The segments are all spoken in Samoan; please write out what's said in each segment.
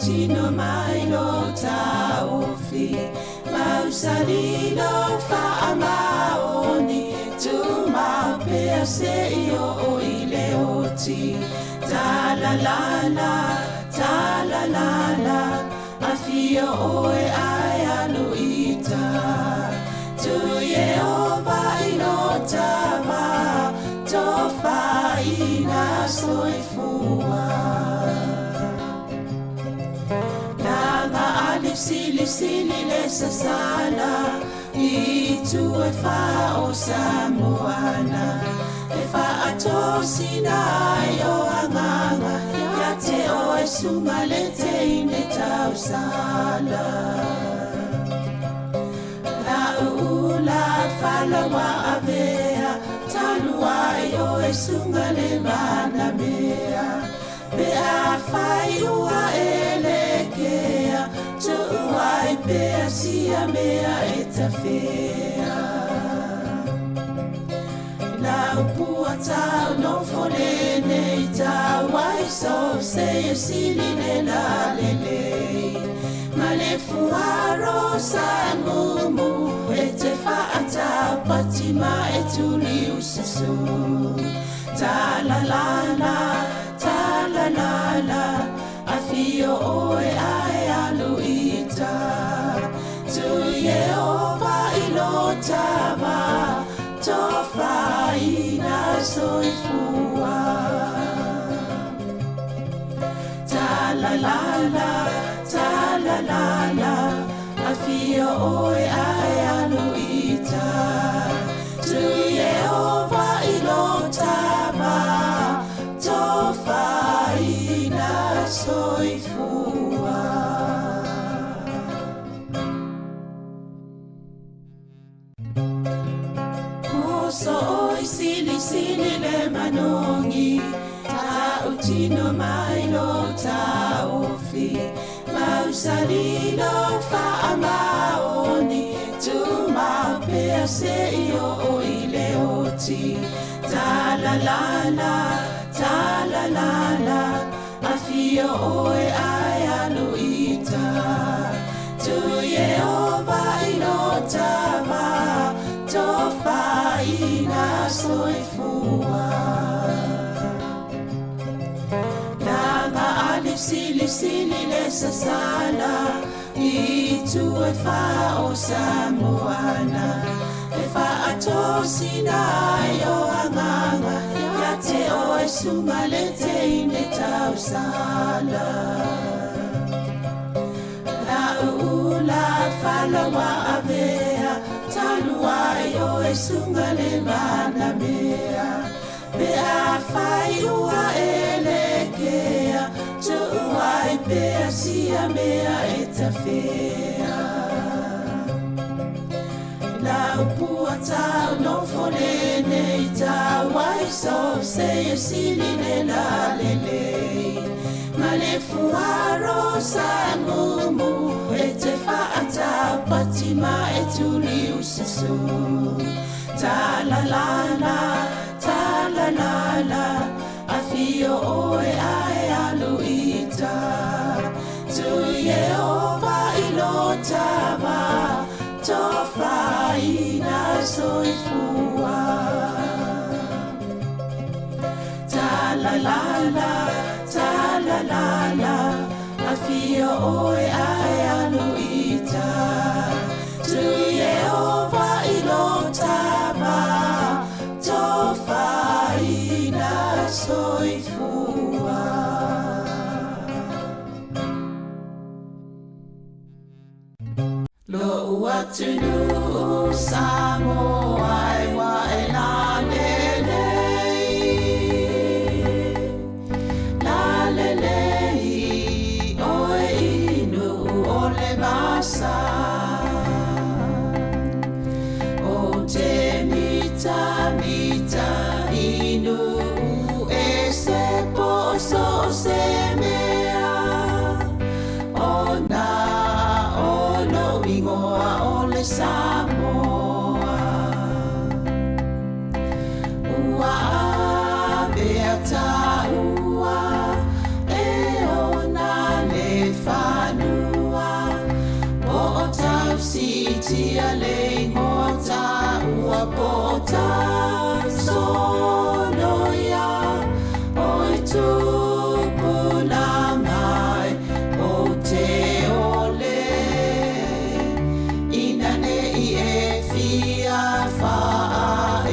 tino mai lo taofi Mausali lo faamaoni Tumau pea seia oo i le oti Talalala, talalala Afio oe ae alu i uta Tu Ieova i lo tama Tofaina soifua Laga ali silisili le sasala I itu e fā o Samoana E faatosina ai o agaga Ia te oe suga le teine tausala La'u ula fala ua avea Talu ai oe suga le manamea Pe afai ua e lekea Tuu ai pea sia mea e tafea Lau pua tau nofo lenei tau ai so se e sili le la lelei Ma le fuaro sa mumu e te faataupati ma e tuli ususu Ta la la la, ta la la la Afio oe ae alu i uta Tu Ieova i lo tama Tofaina soifua Ta la la la, ta la la la Afio oe ae alu i uta Tu Ieova i lo tama Tofaina soifua Moso oi silisili le manogi Tautino mai lo taofi Mausali lo faamaoni Tumau pea seia oo i le oti Talalala, talalala Afio oe ae alu i uta Tu Ieova i lo tama Tofaina soifua Laga ali silisili le sasala I itu e fā o Samoana E faatosina ai o agaga Ia te oe suga le teine tausala La'u ula fala ua avea Talu ai oe suga le manamea Pe afai ua e lekea Tuu ai pea sia mea e tafea Lau pua tau nofo lenei tau ai so se e sili le la lelei Ma le fuaro sa mumu e te faataupati ma e tuli ususu Ta la la la, ta la la la Afio oe ae alu i uta Tu Ieova i lo tama Tofaina soifua Ta la la la, ta la la la Afio oe ae alu i uta Tu Ieova i lo tama Tofaina soifua Lo'u atunuu Samoa e ua e lalelei Lalelei oe i Nuu o le vasa Ou te mitamita i nuu ese po o so o se mea Ona o lo'u igoa o le Samoa Ua avea taua e ona le fā. tia le ingoa taua po o solo ia o e tupulaga e o te ole ina ne i e fia faa-Europa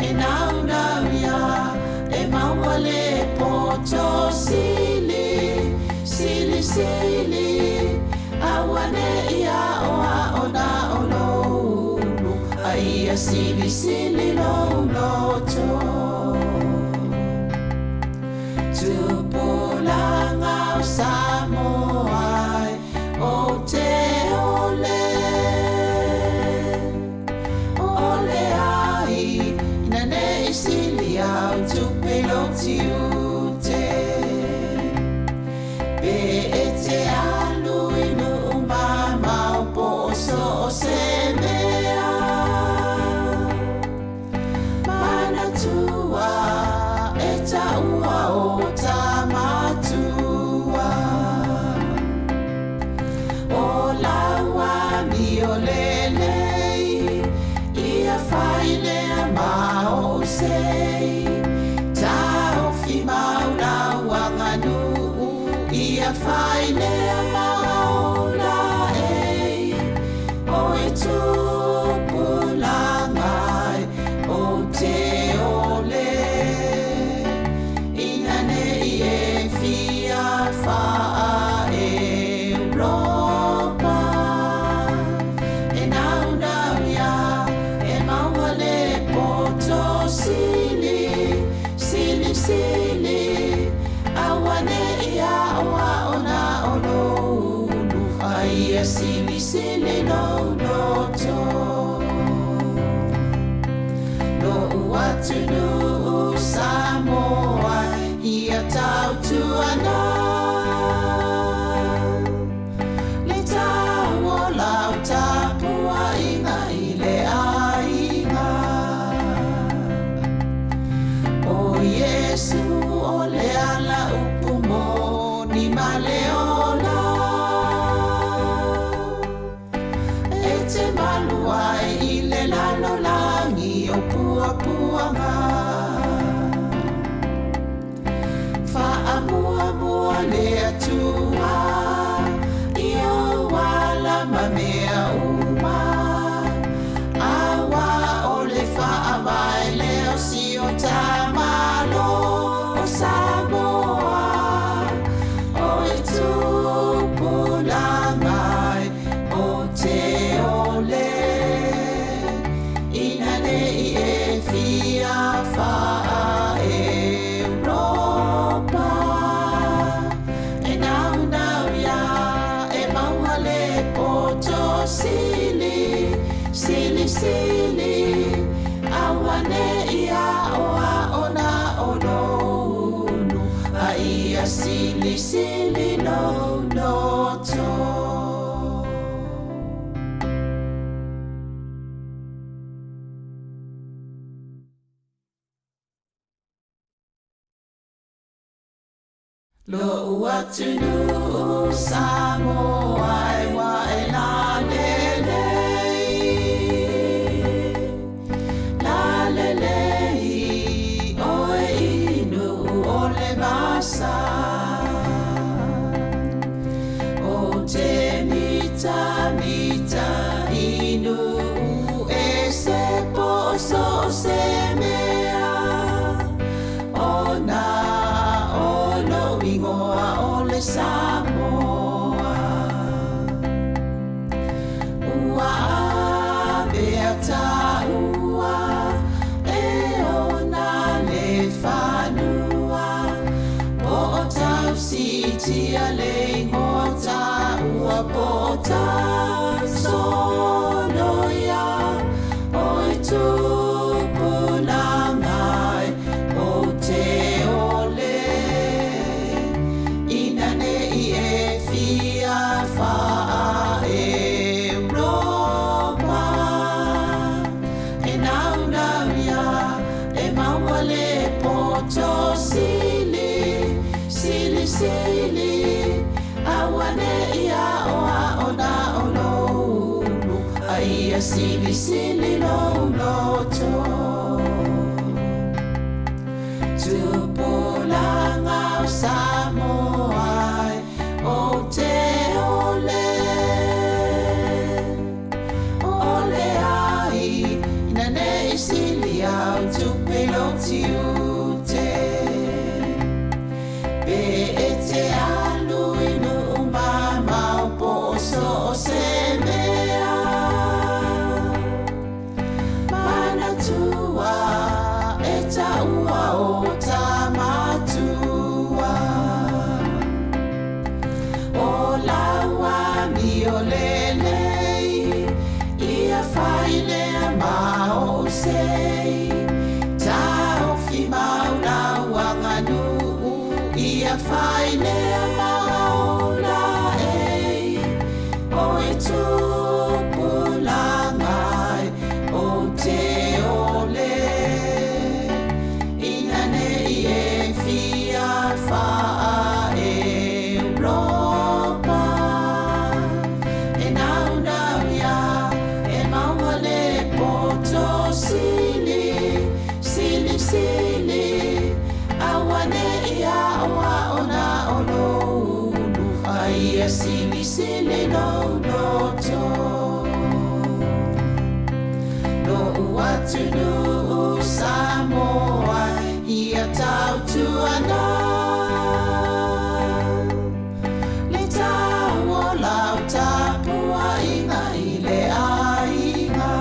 e naunau ia e maua le poto sili, sili, sili, aua ne i aoao na o lou ulu, a ia silisili lou loto. Tupulaga o Samoa e ou te ole, ole ai, ina ne i sili au tupe i lou tiute. Pe e te alu i nuu mamao po o so o se mea, manatua e taua o tamatua. O lau amio lelei, ia fai lea ma ou sei. Taofi mau lau aganuu, ia fai lea ma ou laei. O e tupulaga e ou te ole, ina ne i e fia faa-Europa. E naunau ia e maua le poto sili, sili, sili, aua ne i aoao na o lou ulu, a ia silisili lou loto. Lo'u atunuu Samoa ia tautuana le tau o lau tapuaiga i le aiga. O Iesu o le ala upu moni ma le ola. E te malu ai i le lalolagi o puapuaga. Faamuamua le Atua i ou ala ma mea uma. Aua o le faavae lea o si o ta Malo o Samoa. O e tupulaga e ou te ole, ina ne i e fia faa-Europa. E naunau ia e maua le poto sili, sili, sili, aua ne i aoao na o lou ulu, a ia silisili lou loto. Lo'u atunuu Samoa e ua e lalelei, lalelei oe i Nuu o le vasa. O te mitamita i nuu ese po o so o se mea. Ona o lou igoa o le Samoa. Ua avea taua e ona le fanua. Po o tausiitia le igoa taua po o solo ia o e tupulaga e ou te ole, ina ne i e fia faa-Europa. E naunau ia e maua le poto sili, sili, sili, aua ne i ia silisili lou loto. Tupulaga o Samoa e ou te ole. O le ai ina ne i sili au tupe lou tiute. Pe e te alu i nuu mamao po o so o se mea. Manatua e taua o ta matua. O lau amio lelei, ia fai lea ma ou sei. Taofi mau lau aganuu, ia fai lea ma ou laei. O e tupulaga e ou te ole, ina ne i e fia faa-Europa. E naunau ia e maua le poto sili, sili sili, aua ne i aoao na o lou ulu, a ia silisili lou loto. Lo'u atunuu Samoa ia tautuana le tau o lau tapuaiga i le aiga.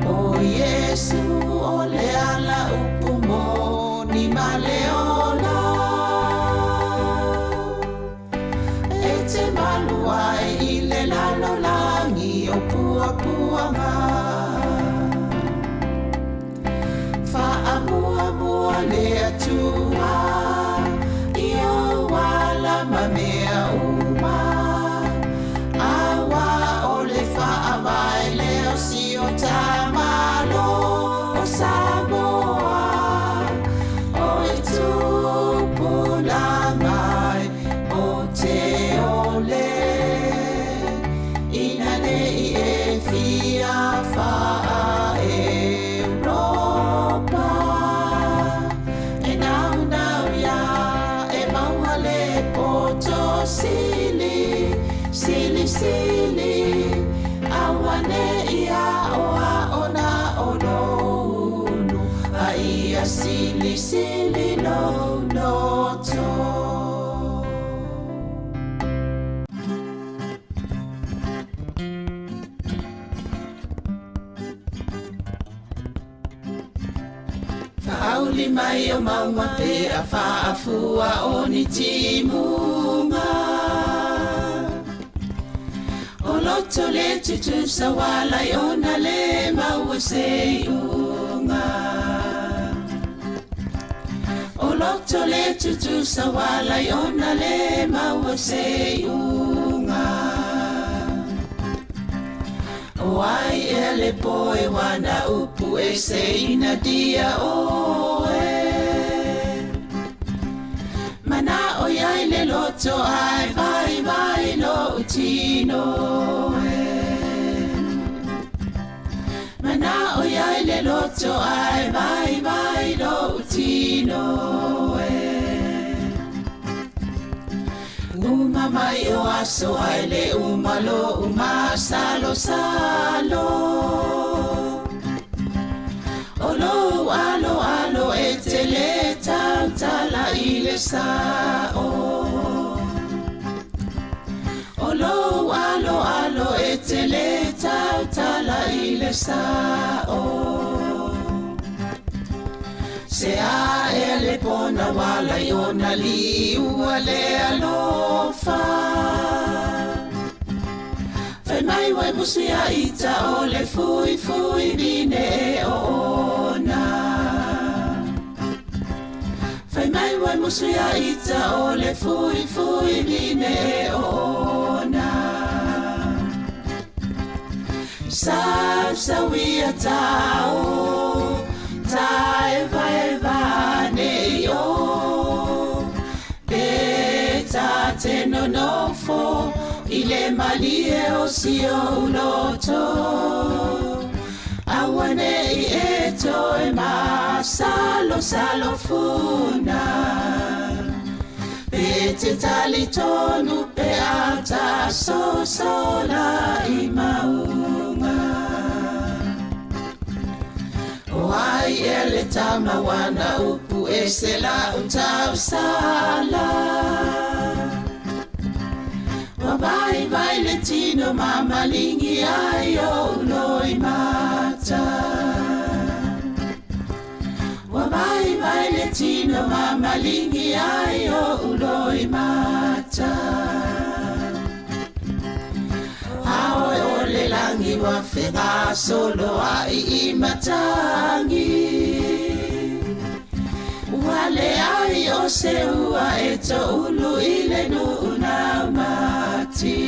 O Iesu o le ala upu moni ma le ola. E te malu ai i le lalolagi o puapuaga. Faamuamua le Atua i ou ala ma mea uma. Aua o le faavae lea o si o ta Malo o Samoa. O e tupulaga e ou te ole, ina ne i e fia faa-Europa. E naunau ia e maua le poto sili, sili sili, aua ne i aoao na o lou ulu, a ia silisili lou loto. Faauli mai o mauga pe a faafua o ni timuga. O loto le tutusa ua lai ona le maua se iuga. O loto le tutusa ua lai ona le maua se iuga. O ai ea le poe wana upu e se ina dia oe. Mana'o iai le loto ae vaivai lo'u tino e. Mana'o iai le loto ae vaivai lo'u tino e. Uma mai o aso ae le uma lo'u masalosalo. O lou aloalo e te lē tautala i le sa'o. O lou aloalo e te lē tautala i le sa'o. Se a ea le pona ua ala ai ona liua le alofa. Fai mai ua e musu ia ita o le fuifui vine e oona. Fai mai ua e musu ia ita o le fuifui vine e oona. Sausauia tao, taevaeva nei o. Pe ta te nonofo i le le malie o si ou loto. Auaneʻi e toe masalosalo funa. Pe te talitonu pe a ta sosola i mauga. O ai ea le tama ua na upu e se la'u tausala. Ua vaivai le tino ma maligi ai o'u loimata. Ua vaivai le tino ma maligi ai o'u loimata. A oe o le lagi ua fegasoloa'i i matagi. Ua leai o se ua e to'ulu i le nu'u naumati.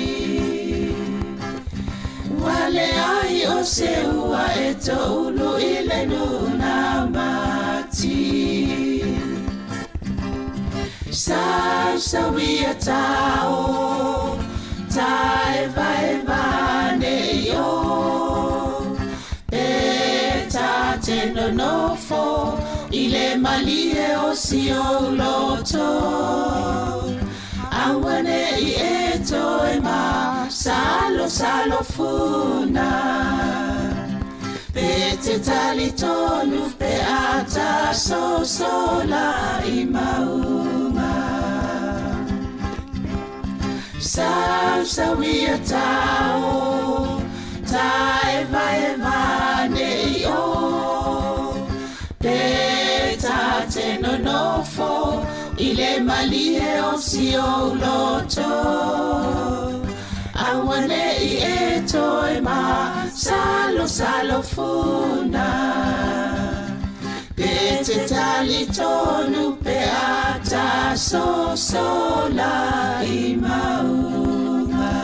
Ua leai o se ua e to'ulu i le nu'u naumati. Sausauia tao, taevaeva nei o. Pe ta te nonofo i le malie o si ou loto. Auaneʻi e toe masalosalo funa. Pe te talitonu pe a ta sosola i mauga. Sausauia tao, taevaeva nei o. Pe ta te nonofo i le malie o si ou loto. Auaneʻi e toe masalosalo funa. Pe te talitonu pe a ta sosola i mauga.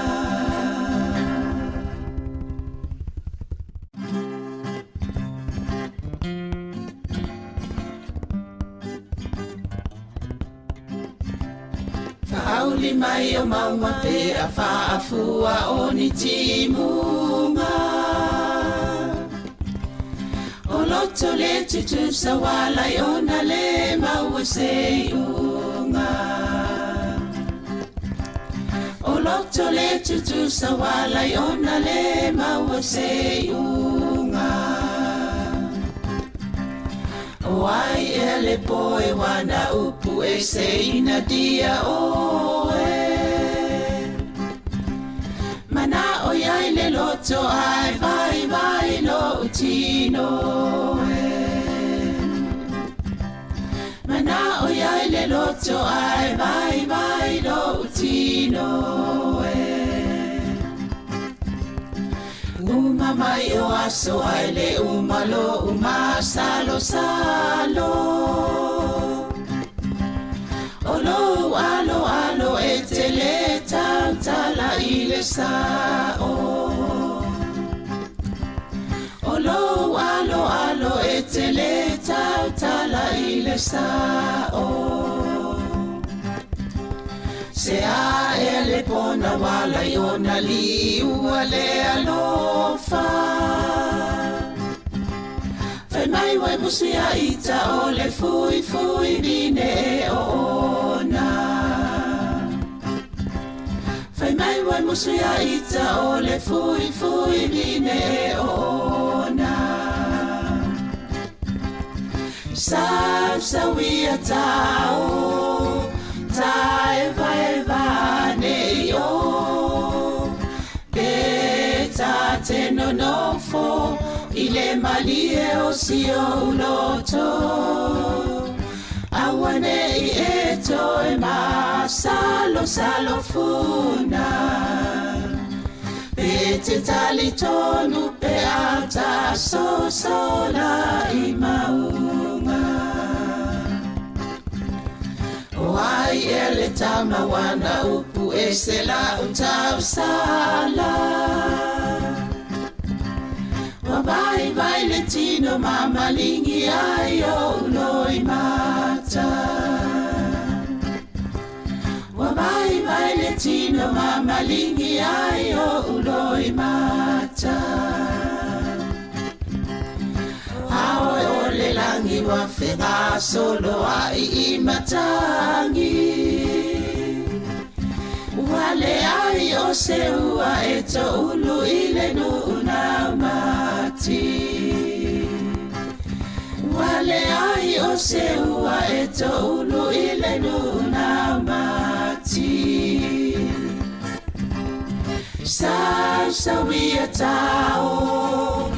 Faauli mai o mauga pe a faafua o ni timuga. O loto le tutusa ua lai ona lē maua se iuga. O loto le tutusa ua lai ona lē maua se iuga. O ai ea le poe ua na upu e se inadia oe. Mana'o i ai le loto ae vaivai lo'u tino e. Mana'o i ai le loto ae vaivai lo'u tino e. Uma mai o aso ae lē uma lo'u masalosalo. O lou aloalo e te lē tautala i le sa'o. O lou aloalo e te lē tautala i le sa'o. Se a ea le pona ua lai ona liua le alofa. Fai mai ua e musu ia ita o le fuifui vine e oona. Fai mai ua e musu ia ita o le fuifui vine e oona. Sausauia tao, taevaeva nei o. Pe ta te nonofo i le malie o si ou loto. Auaneʻi e toe masalosalo funa. Pe te talitonu pe a ta sosola i mauga. O ai ea le tama ua na upu e se la'u tausala. Ua vaivai le tino ma maligi ai o'u loimata. Ua vaivai le tino mamalingi ai o uloi mata. Aoe o le langi wa whenga solo ai i matangi. Wale ai o se ua e to ulu i le nuu mati. Wale ai o se ua e to ulu i le nuu mati. Sau sau ia tau,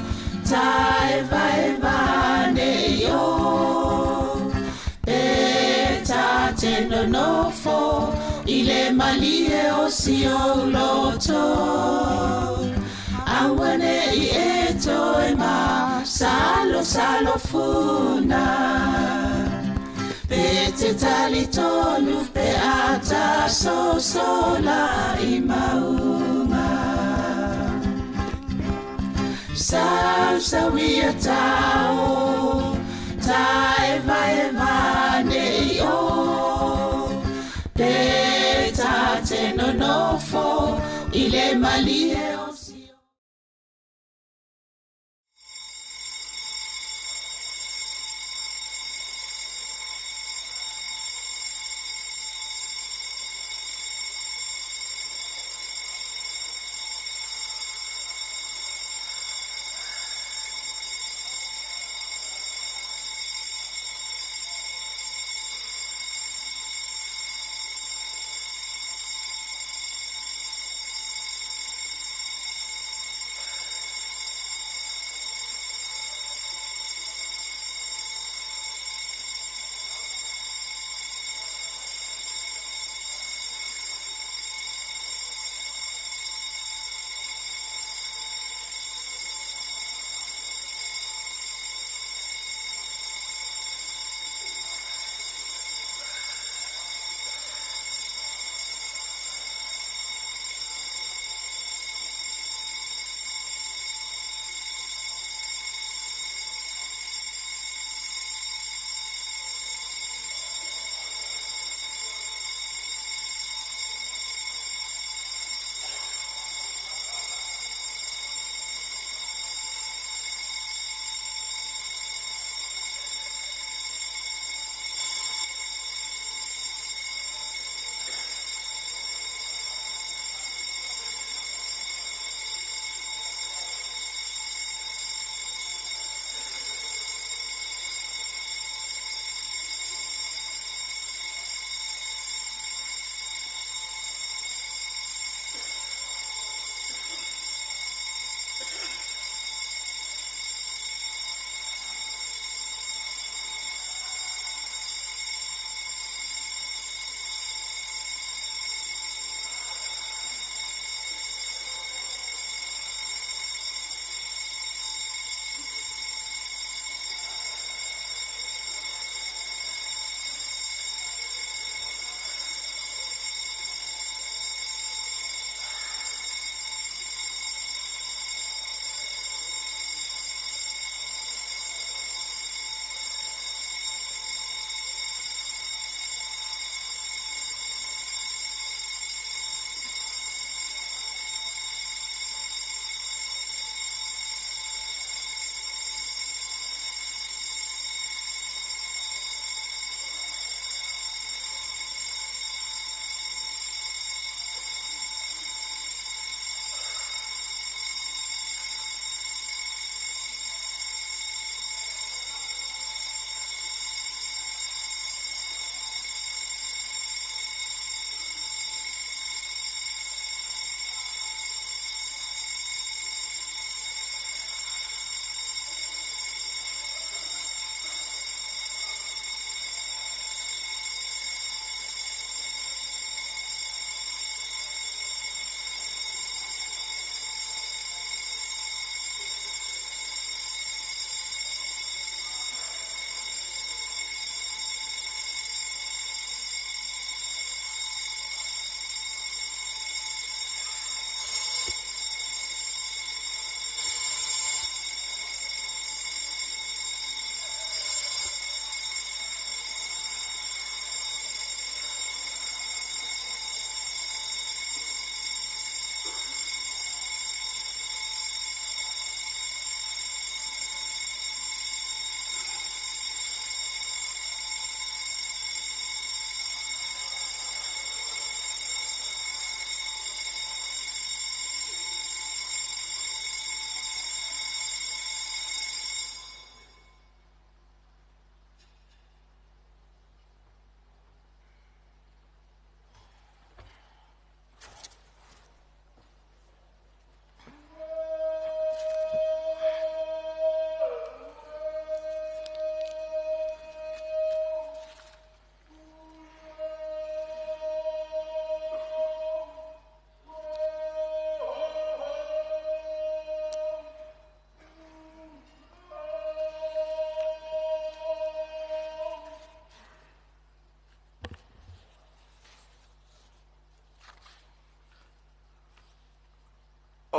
tai vai vai ne yo. Pe ta te nonofo, i le malie o si o loto. Awane i e toe ma, salo salo funa. Pe te tali tonu, pe ata so sola i maunga. Sau sau ia tau, tai vai vai ne o. Pe ta te nonofo, i le malie o si.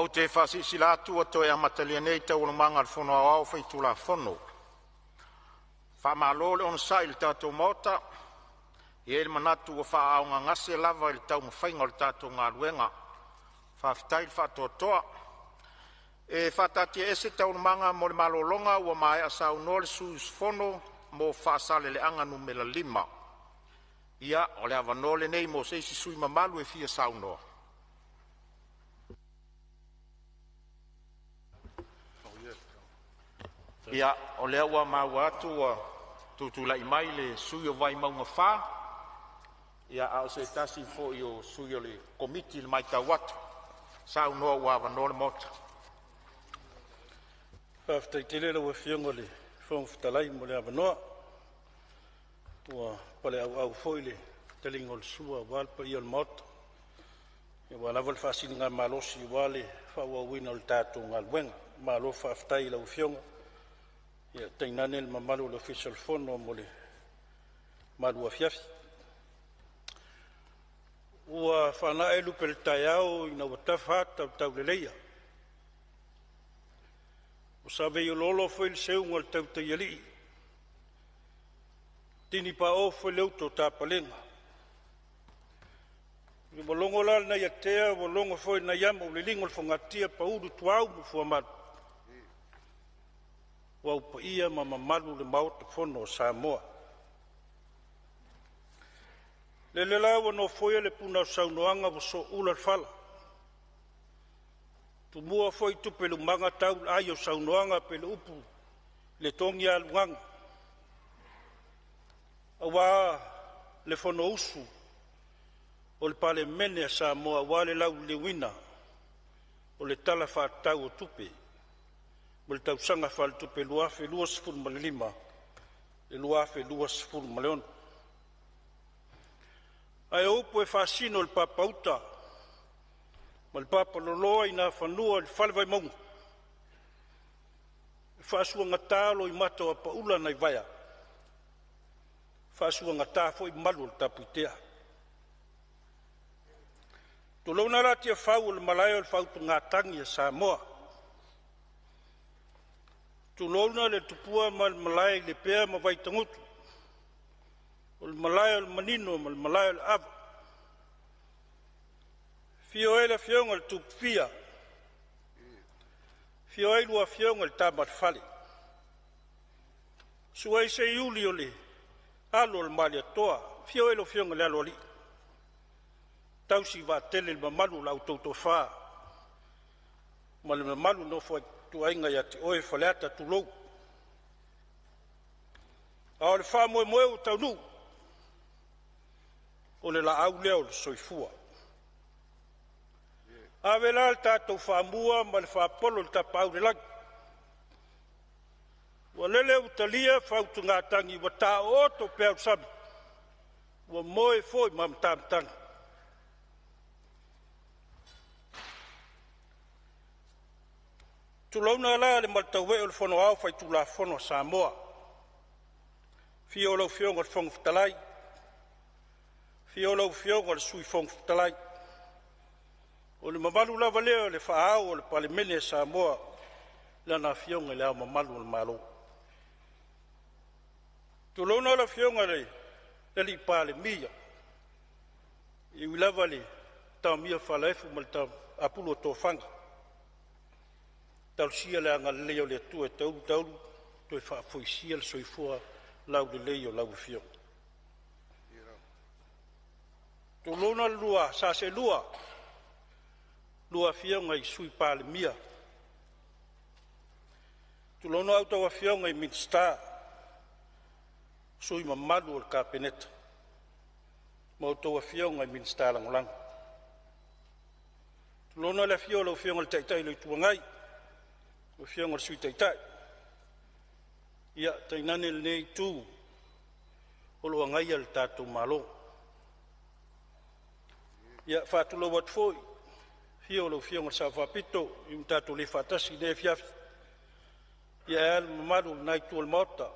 Ou te faasilasila atu ua toe amatalia nei Taualumaga a le Fono Aoao Faitulafono. Faamalo le onosai i le tatou Maota. E i ai le manatu ua faaaaogagase lava i le taumafaiga o le tatou galuega. Faafetai le faatoatoa. E faataatiaese Taualumaga mo le malologa ua maea saunoa le sui usufono mo Faasaleleaga 5. Ia, o le avanoa lenei mo se isi sui usufono mamalu e fia saunoa. Ia, o lea ua maua atu ua tutulai mai le sui usufono mo Vaimauga 4, a o se tasi foi o sui o le Komiti i le matau atu. Saunoa ua avanoa le Maota. Faafetai tele lau Afioga i le Fofoga Fetalai mo le avanoa. Ua paleauau foi le taliga o le sua aua le paia o le Maota, aua lava le faasiligamalosi aua le faaauauina o le tatou galuega. Malo faafetai i lau Afioga, tainane le mamalu o le Ofisa o le Fono mo le malu afiafi. Ua faanae lupe o le taeao ina ua tafa ata o le tauleleia, ua saveioloolo foi le seuga o le Tautaialii, tinipao foi le uto a tapalega. Ua logo la le nai atea ua logo foi le nai amo, ua liligo e le fogatia paulu tuau ma fuamalu, aua o paia ma mamalu o le Maota Fono o Samoa. Lele la ua nofoia le puna o saunoaga ua sooula le fala, ua tumua foi tupe-lumaga tau le ai o saunoaga pei o upu i le togialugaga aua le fonousu o le Palemene a Samoa aua le lauliliuina o le Tala Faatatau o Tupe mo le tausaga faaletupe 2025/2026. Ae o upu e faasino i le papauta ma le papaloloa i nafanua i le fale Vaimauga, e faasuagata loimata o apaula nai vaea, faasuagata foi malu o le Tapuitea. Tulouna la Tiafau o le malae o le faautugatagi a Samoa, tulouna le tupua ma le malae i Lepea ma Vaitagutu, o le malae o le manino ma le malae o le ava. Afio ai le Afioga i le Tupufia, afio ai lua Afioga i le Tama a le Fale, susu ai Seiuli o le alo o le Malietoa, afio lau Afioga i le Aloalii, tausi vaatele i le mamalu o la outou toafa ma le mamalu i le nofo a ituaiga ia te oe Faleata. Tulou. A o le faamoemoe ua taunuu, o le laau lea o le soifua. Ave la le tatou faamua ma le faapolo i le Tapaau i le lagi, ua lele ua talia le faautugatagi ua taooto pea o le sami, ua moe foi ma matamatagi. Tulouna la le malutauee o le Fono Aoao Faitulafono a Samoa, afio lau Afioga i le Fofoga Fetalai, afio lau Afioga i le Sui Fofoga Fetalai. O le mamalu lava lea o le faa-Ao o le Palemene a Samoa, Lana Afioga i Le Ao Mamalu o le Malo. Tulouna le Afioga i le Palemia, e ui lava i le taomia falaefu ma le apulu o tofaga, talosia le agalelei o le Atua e taulu taulu toe faafoisia le soifua laulelei o lau Afioga. Tulouna le lua Sa Seelua, lua Afioga i Sui Palemia, tulouna a outou afioga i Minisita, sui mamalu o le Kapeneta ma a outou afioga i Minisita Lagolago. Tulouna le afio o lau Afioga i le Taitai o le Itu Agai, lau Afioga i le Sui Taitai, tainane lenei Itu o lo o agaia le tatou Malo. E faatulou atu foi i le afio o lau Afioga i le Sao Faapito, ua tatou le faatasi i lenei afiafi, ae a le mamalu o lena itu o le Maota,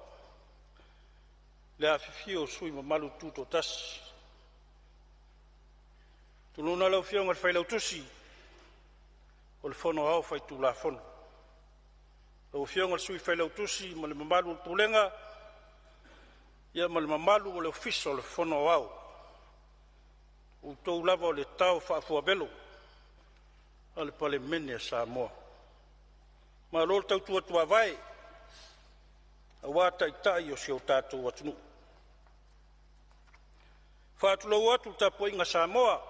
le afifio o sui usufono mamalu tutoatasi. Tulouna lau Afioga i le Failautusi o le Fono Aoao Faitulafono. Lau Afioga i le Sui Failautusi ma le mamalu o le Pulega ma le mamalu o le Ofisa o le Fono Aoao. O outou lava o le tao faafuavelo a le Palemene o Samoa. Malo le tautua tuavae aua Taitai o si o tatou atunuu. E faatulou atu i le tapuaiga a Samoa,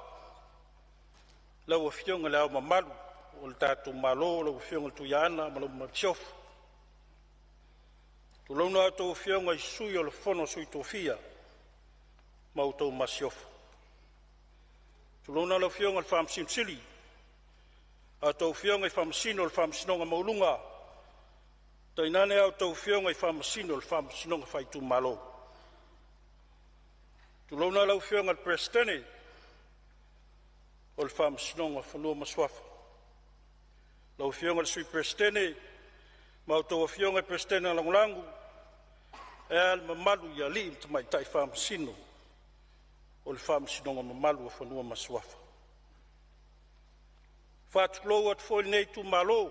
lau Afioga i Le Ao Mamalu o le tatou Malo lau Afioga i le Tuiaana ma lau Masiofo. Tulouna a outou Afioga i Sui o le Fono a Sui Tofia ma a outou Masiofo. Tulouna lau Afioga i le Faamasino Sili, a outou Afioga i Faamasino o le Faamasinoga Maualuga, tainane a outou Afioga i Faamasino o le Faamasinoga Faaitumalo. Tulouna lau Afioga i le Peresetene o le Faamasinoga o Fanua ma Suafa, lau Afioga i le Sui Peresetene ma a outou Afioga i Peresetene Lagolago, ae a le mamalu i alii ma tamaitai Faamasino o le Faamasinoga mamalu o Fanua ma Suafa. E faatulou atu foi i lenei itumalo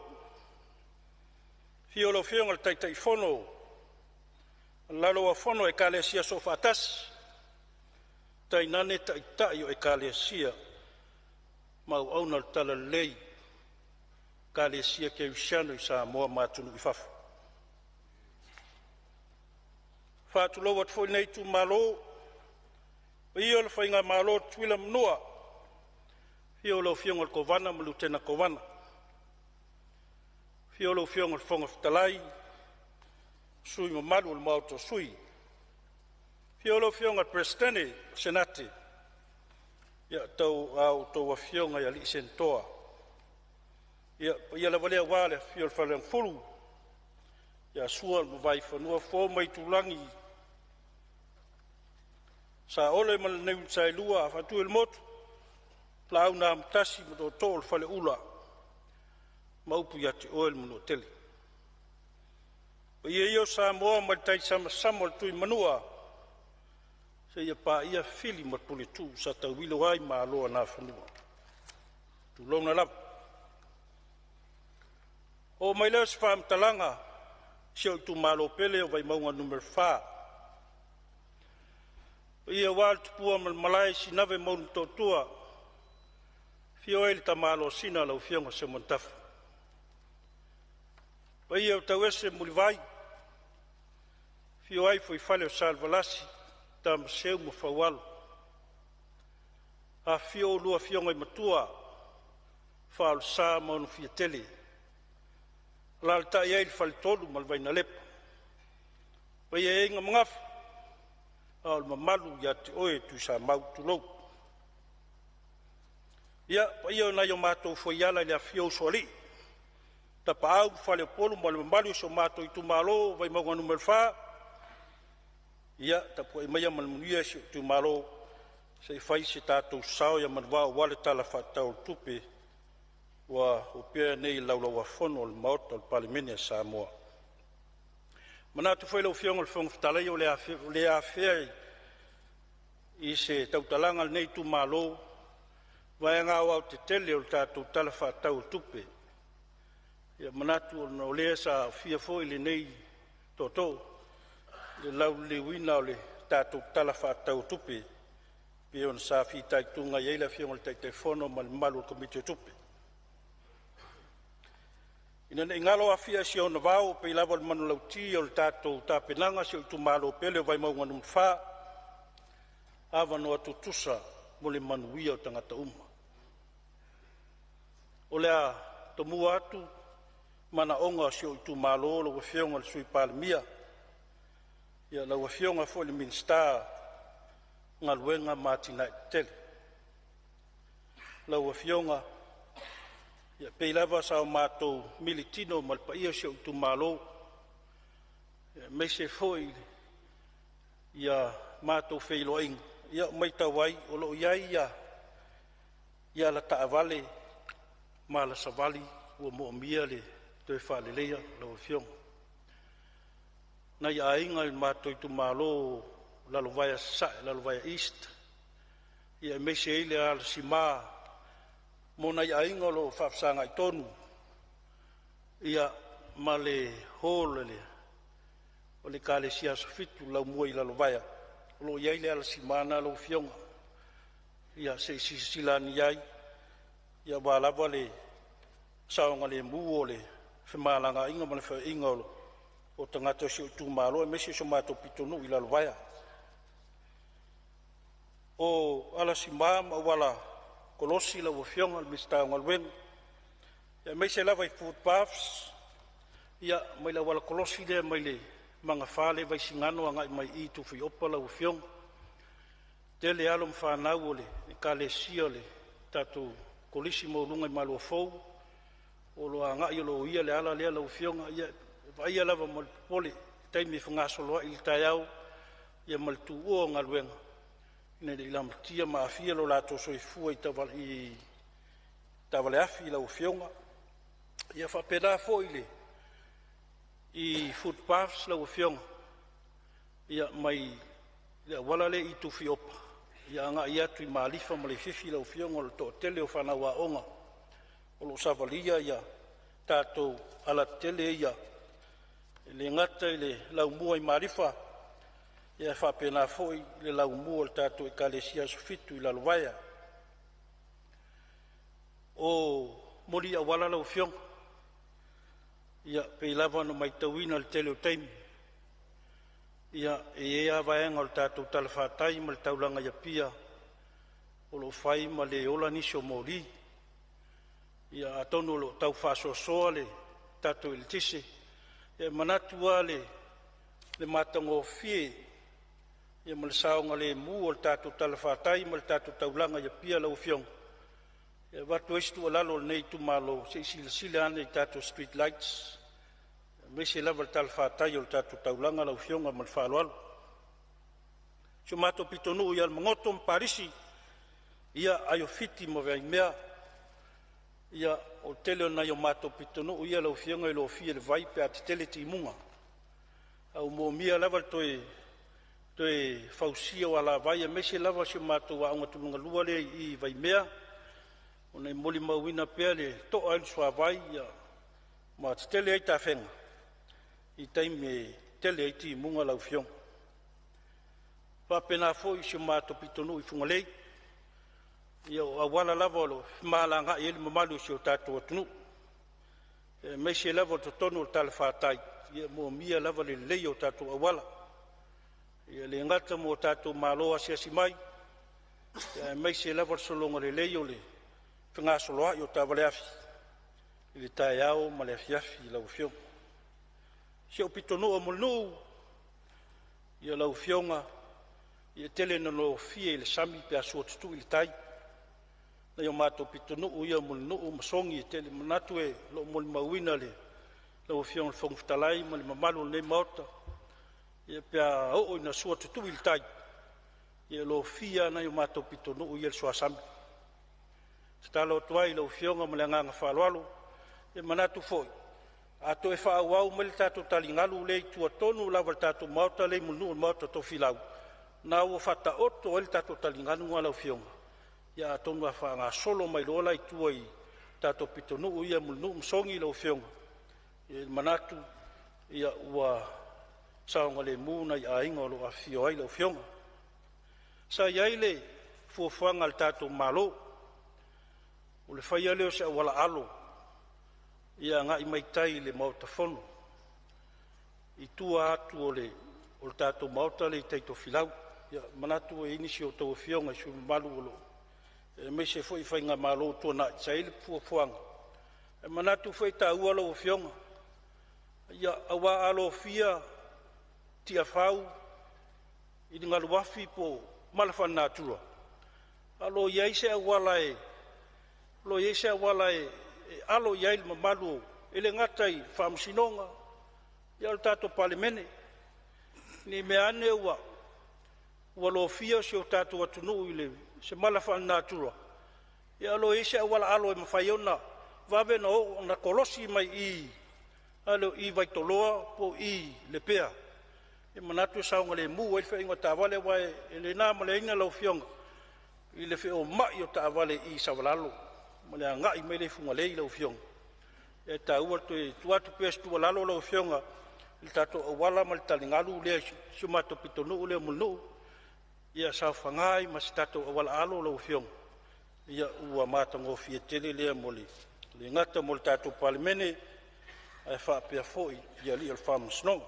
i le afio o lau Afioga i le Taitaifono o le Laulau-a-Fono a Ekalesia Soofaatasi, tainane Taitai o Ekalesia ma auauna o le Talalelei, Ekalesia Kerisiano i Samoa ma atunuu i fafo. E faatulou atu foi i lenei itumalo i le paia o le Faigamalo a Tutuila ma Manua, afio lau Afioga i le Kovana ma le Lutena Kovana, afio lau Afioga i le Fofoga Fetalai ma sui usufono mamalu o le Maota o Sui, afio lau Afioga i le Peresetene o le Senate, a outou afioga i alii Senatoa. Ia, o le paia lava lea aua le afifio o le Faleagafulu ia Sua ma le Vaifanua, Fofo ma Aitulagi, Saole ma le Launiu Saelua, Faatuiolemotu, Laau na Amotasi ma Tootoo o le Faleula ma upu ia te oe le Manuatele. O paia ia o Samoa mai le taisamasama o le Tuimanua seia paia Fili ma Puletuu sa tauilo ai malo o Nafanua. Tulouna lava. Oo mai lea o se faamatalaga i si ou itumalo pele o Vaimauga 4, paia aua le tupua ma le malae i Sinave ma Ulumotootua, afio ai le Tamaloa Sina lau Afioga Seumanutafa. Paia o Tauese Mulivai, afio ai fuaifale o Salevalasi, Tamaseu ma Faualo, afifio a oulua afioga i Matua Faaolesa ma Onofiatele, alaalatai ai le faletolu ma le Vainalepa. Paia e aiga ma Gafa, a o le mamalu ia te oe Tuisamau. Tulou. Ia, paia o nai o matou fuaiala i le afifio o usoalii, Tapaau ma Faleupolu ma le mamalu i si o matou itumalo o Vaimauga 4, ia tapuai maia ma le manuia si ou itumalo se i fai se tatou sao ia manuvao aua le Tala Faatatau o le Tupe ua opea nei i le Laulau-a-Fono a le Maota o le Palemene o Samoa. E manatu foi lau Afioga i le Fofoga Fetalai o le a afea i se tautalaga a lenei itumalo vaega aoaotetele o le tatou Tala Faatatau o Tupe. E manatu ona o lea sa aofia foi lenei tootoo i le lauliliuina o le tatou Tala Faatatau o Tupe pei ona sa fitaituga ai le Afioga i le Taitaifono ma le mamalu o le Komiti o Tupe. Ina ne i galo Afia i si ona vao e pei lava o le manulauti o le tatou tapenaga a si ou itumalo pele o Vaimauga 4, avanoa tutusa mo le manuia o tagata uma. O le a tomua atu manaoga o si ou itumalo lau Afioga i le Sui Palemia, lau Afioga foi i le Minisita o Galuega ma Atinae Eseese. Lau Afioga, e pei lava sa matou militino ma le paia o si ou itumalo aemaise foi ia matou feiloaiga, ia ua matau ai o lo o i ai alataavale ma alasavali ua moomia le toe faaleleia lau afioga. Nai aiga i le matou itumalo o Lalovaea Sasae, Lalovaea East, aemaise ai le alasima mo nai aiga o lo o faafesagai tonu ma le hall o le Ekalesia Aso Fitu i Laumua i Lalovaea, o lo o i ai le alasima lena lau Afioga. Ia se i silasila ane i ai aua lava le saogalemu o femalagaaiga ma feoaiga a tagata o si ou itumalo aemaise o si o matou pitonuu i Lalovaea. O alasima ma auala kolosi lau Afioga i le Minisita o Galuega, aemaise lava i footpaths mai le auala kolosi lea mai le magafa lea i Vaisigano agai mai i Tuafaiopaa lau Afioga. E tele alo ma fanau o le Ekalesia o le tatou Kolisi Maualuga i Maluafou o lo o agai o lo o uia le ala lea lau Afioga. Ia, e vaaia lava ma le popole i taimi e fegasoloai i le taeao ma le tuua o galuega ina ne i lamatia ma aafia lo latou soifua i taavale afi lau Afioga. Ia faapena foi i footpaths lau Afioga, mai le auala lea i Tuafiopa agai atu i Malifa ma Leififi lau Afioga, o le toatele o fanau aoga o lo o savalia tatou alatetele ia, e le gata i le laumua i Malifa ae faapena foi le laumua o le tatou Ekalesia Aso Fitu i Lalovaea. O moli auala lau Afioga, e pei lava ona matauina i le tele o taimi, e i ai lava vaega o le tatou talafatai ma le taulaga i Apia o lo o fai ma le ola nisi o moli. Ia atonu o lo o tau faasoasoa le tatou eletise, e manatu lava le matagofie ma le saogalemu o le tatou talafatai ma le tatou taulaga i Apia lau Afioga. E avatu ai se tuualalo a lenei itumalo, se i silasila ane i tatou street lights aemaise lava le talafatai o le tatou taulaga lau Afioga. Ma le faaaloalo. Si o matou pitonuu ia Alamagoto ma Palisi, ia Aiofiti ma Vaimea, ia o le tele o nai o matou pitonuu ia lau Afioga e lofia i le vai pe a tetele timuga, ae ua moomia lava le toe fausia o alavai aemaise lava si o matou aoga tulaga lua lea i Vaimea, ona e molimauina pea le to'a ai o le suavai ma tetele ai tafega i taimi e tele ai timuga lau Afioga. E faapena foi i si o matou pitonuu i Fugalei, ia o auala lava o lo o femalagaai ai le mamalu o si o tatou atunuu, aemaise lava o totonu o le talafatai, ia e moomia lava le lelei o tatou auala, e le gata mo tatou malo asiasi mai, aemaise lava le sologa lelei o le fegasoloai o taavale afi i le taeao ma le afiafi lau Afioga. Si ou pitonuu o Mulinuu, ia lau Afioga e tele ina lofia i le sami pe a sua tutui le tai, nai o matou pitonuu ia o Mulinuu ma Sogi. E tele manatu o lo o molimauina e lau Afioga i le Fofoga Fetalai ma le mamalu o lenei Maota, ia pe a oo ina sua tutui le tai, ia e lofia lava nai o matou pitonuu ia i le suasami. E tatalo atu ai i lau Afioga ma le agaga faaaloalo, e manatu foi a toe faaauau mai le tatou taligalu lea i tua tonu lava i le tatou maota lea i Mulinuu le maota o Tofilau, lena ua faataoto ai le tatou taligalu lena lau Afioga, ia atonu a faagasolo mai loa la i tua i tatou pitonuu ia Mulinuu ma Sogi lau Afioga, ia e manatu ua saogalemu nai aiga o lo o afifio ai lau Afioga. Sa i ai le fuafuaga a le tatou Malo o le faia lea o se auala alo ia agai mai tai i le Maota Fono i tua atu o le tatou maota lea i tai i Tofilau. Ia, e manatu e i ai nisi o a outou afioga i sui usufono mamalu o lo o aemaise foi faigamalo ua tuanai sa i ai le fuafuaga. E manatu foi e taua lau Afioga, aua a lofia Tiafau i le galuafi po o mala faalenatura, ae o lo o i ai se auala e alo i ai le mamalu e le gata i le Faamasinoga a o le tatou Palemene. Ne i meaane ua lofia si o tatou atunuu i se mala faalenatura, ae o lo o i ai se auala alo e mafai ai ona vave ona kolosi mai i i Vaitoloa po o Lepea. E manatu e saogalemu ai le feoaiga a taavale, aua e le na ma le laina lau Afioga i le feomai o taavale i Savalalo. ma le agai mai lea i Fugalei lau Afioga. E taua le toe tuu atu pea o se tuualalo lau Afioga i le tatou auala ma le taligalu lea i si o matou pitonuu lea o Mulinuu, ia saofaga ai ma se tatou auala alo lau Afioga, ia ua matagofie tele lea mo le le gata mo le tatou Palemene ae faapea foi i alii o le Faamasinoga.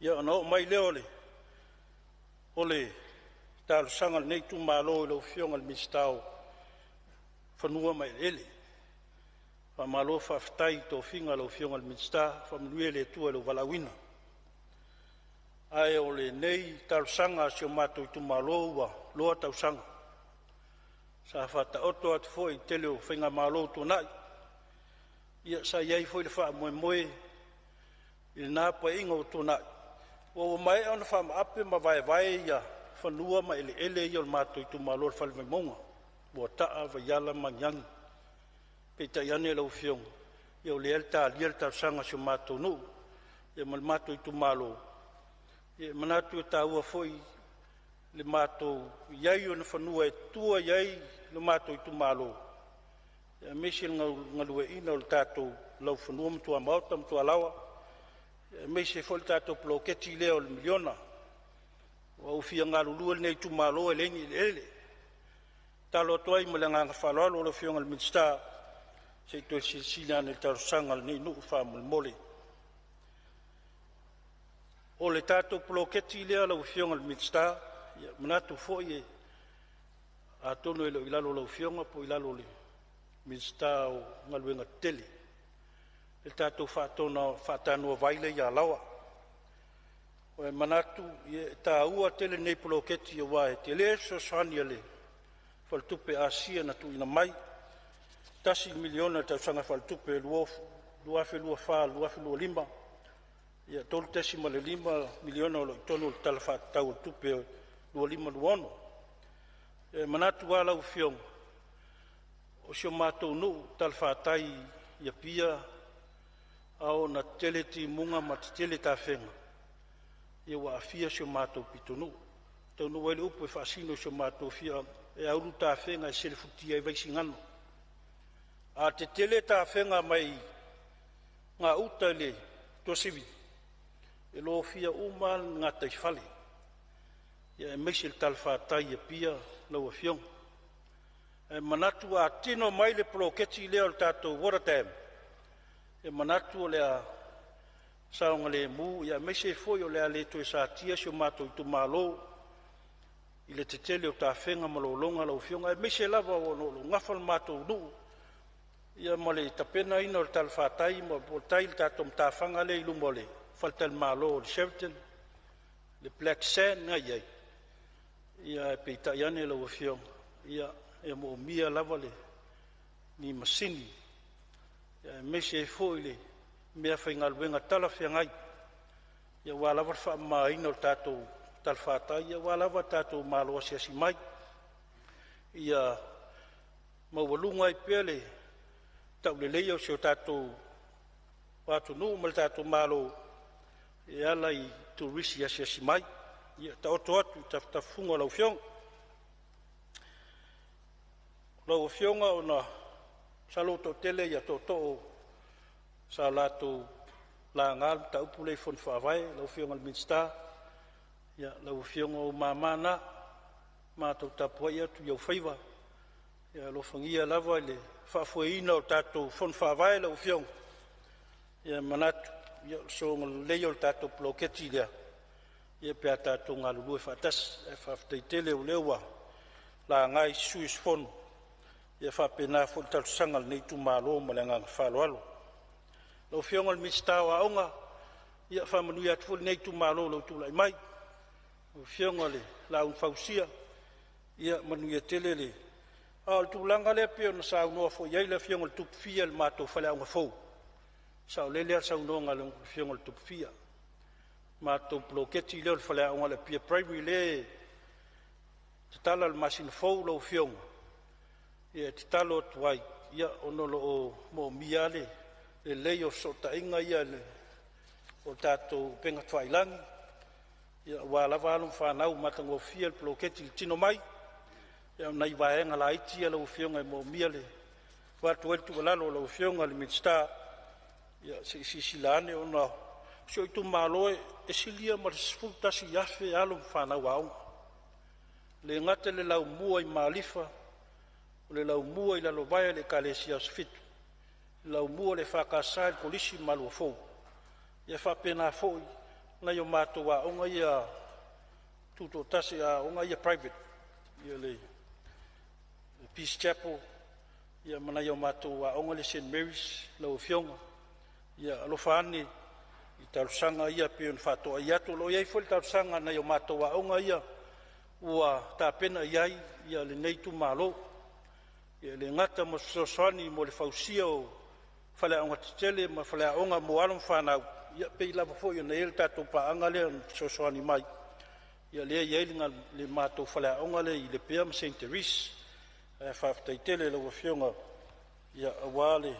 Ia ona oo mai lea o le talosaga a lenei itumalo i lau Afioga i le Minisita o Fanua ma Eleele. Faamalo faafetai i tofiga a lau Afioga i le Minisita, faamanuia le Atua i lou valaauina. Ae o lenei talosaga a si o matou itumalo ua loa tausaga, sa faataoto atu foi i le tele o faigamalo ua tuanai, ia sa i ai foi le faamoemoe i lena Paeaiga ua tuanai ua maea ona faamaape ma vaevae ia fanua ma eleele ia o le matou itumalo o le Fale Vaimauga, Moataa, Vaiala ma Magiagi. Peitai ane lau Afioga, ia o lea e talia le talosaga a si o matou nuu ia ma le matou itumalo. Ia e manatu e taua foi le matou i ai o ni fanua e tua i ai lo matou itumalo, aemaise le galueaiina o le tatou laufanua ma tuamaota ma tualaoa, aemaise foi le tatou poloketi lea o le miliona. Ua ou fia galulue i lenei itumalo e leai ni eleele. E tatalo atu ai ma le agaga faaaloalo lau Afioga i le Minisita, se i toe silasila ane i le talosaga a lenei nuu faamolemole. O le tatou poloketi lea lau Afioga i le Minisita, ia e manatu foi atonu e le o i lalo o lau Afioga po o i lalo o le Minisita o Galuega Tetele, le tatou faatanoa vai lea i Alaoa. E manatu e taua tele lenei poloketi aua e tele le fesoasoani a le Faletupe Asia na tuuina mai, $1 miliona i le tausaga faaletupe 2024/2025, ia $3.5 miliona o lo o i totonu o le Tala Faatatau o le Tupe 2025/2026. E manatu lava lau Afioga, o si o matou nuu i talafatai i Apia, a oo ina tetele timuga ma tetele tafega, ia ua aafia si o matou pitonuu. E taunuu ai le upu e faasino i si o matou afioaga, e a ulu tafega e selefutia ai Vaisigano. A tetele tafega mai gauta i le Tuasivi, e lofia uma lava le gataifale, aemaise le talafatai i Apia lau Afioga. Ae manatu a tino mai le poloketi lea o le tatou water dam, e manatu o le a saogalemu aemaise ai foi o le a le toe satia si o matou itumalo i le tetele o tafega ma lologa lau Afioga, aemaise lava ona o lo o nafa le matou nuu ma le tapenaina o le talafatai po o tai i le tatou matafaga lea i luma o le faletalimalo o le Sheraton, le Black Sand na e i ai. Ia ae peitai ane lau Afioga, ia e moomia lava le ni masini aemaise ai foi le meafaigaluega talafeagai aua lava le faamamaina o le tatou talafatai aua lava le tatou malo asiasi mai, ia maualuga ai pea le tauleleia o si o tatou atunuu ma le tatou Malo e ala i turisi asiasi mai. Ia taoto atu i tafatafa o lau Afioga. Lau Afioga ona masalo ua toatele tootoo sa latou laga le mataupu lea i Fono Faavae. Lau Afioga i le Minisita, ia lau Afioga o ou mama na, matou tapuai atu i ou faiva. Ia alofagia lava le faafoeina o tatou Fono Faavae lau Afioga. Ia e manatu o le sologa lelei o le tatou poloketi lea pe a tatou galulue faatasi. Ae faafetai tele o lea ua laga e isi sui usufono, ia e faapena foi le talosaga a lenei itumalo ma le agaga faaaloalo. Lau Afioga i le Minisita o Aoga, ia faamanuia atu foi lenei itumalo i lou tulai mai. Lau Afioga i le Laau na Fausia, ia manuia tele le… A o le tulaga lea pei ona saunoa foi i ai le Afioga i le Tupu Fia i le matou faleaoga fou, e saolele lava le saunoaga a le Afioga i le Tupu Fia. Le matou poloketi lea o le faleaoga o le Apia Primary lea e tatala i le masina fou lau Afioga, ia e tatalo atu ai ona o lo o moomia lava le lelei o fesootaiga ia o tatou upega tafailagi aua lava alo ma fanau, ua matagofie le poloketi i le tino mai. Ia o nai vaega laiti ia lau Afioga e moomia le avatu ai le tuualalo i lau Afioga i le Minisita, ia se i silasila ane ona o si ou itumalo e silia ma le 11,000 alo ma fanau aoga. E le gata i le laumua i Malifa, o le laumua i Lalovaea i le Ekalesia Asofitu, laumua o le EFKS i le Kolisi o Maluafou, ia faapena foi nai o matou aoga ia tutoatasi, aoga ia private, ia le Peace Chapel ia ma nai o matou aoga lea St Mary's. Lau Afioga, ia alofa ane i talosaga ia pei ona faatoai atu. O lo o i ai foi le talosaga a nai o matou aoga ia ua tapena i ai lenei itumalo, e le gata mo se fesoasoani mo le fausia o faleaoga tetele ma faleaoga mo alo ma fanau, ia pei lava foi ona i ai le tatou paaga lea na fesoasoani mai, ia lea e i ai le matou faleaoga lea i Lepea ma Saint Therese. Ae faafetai tele i lau Afioga aua le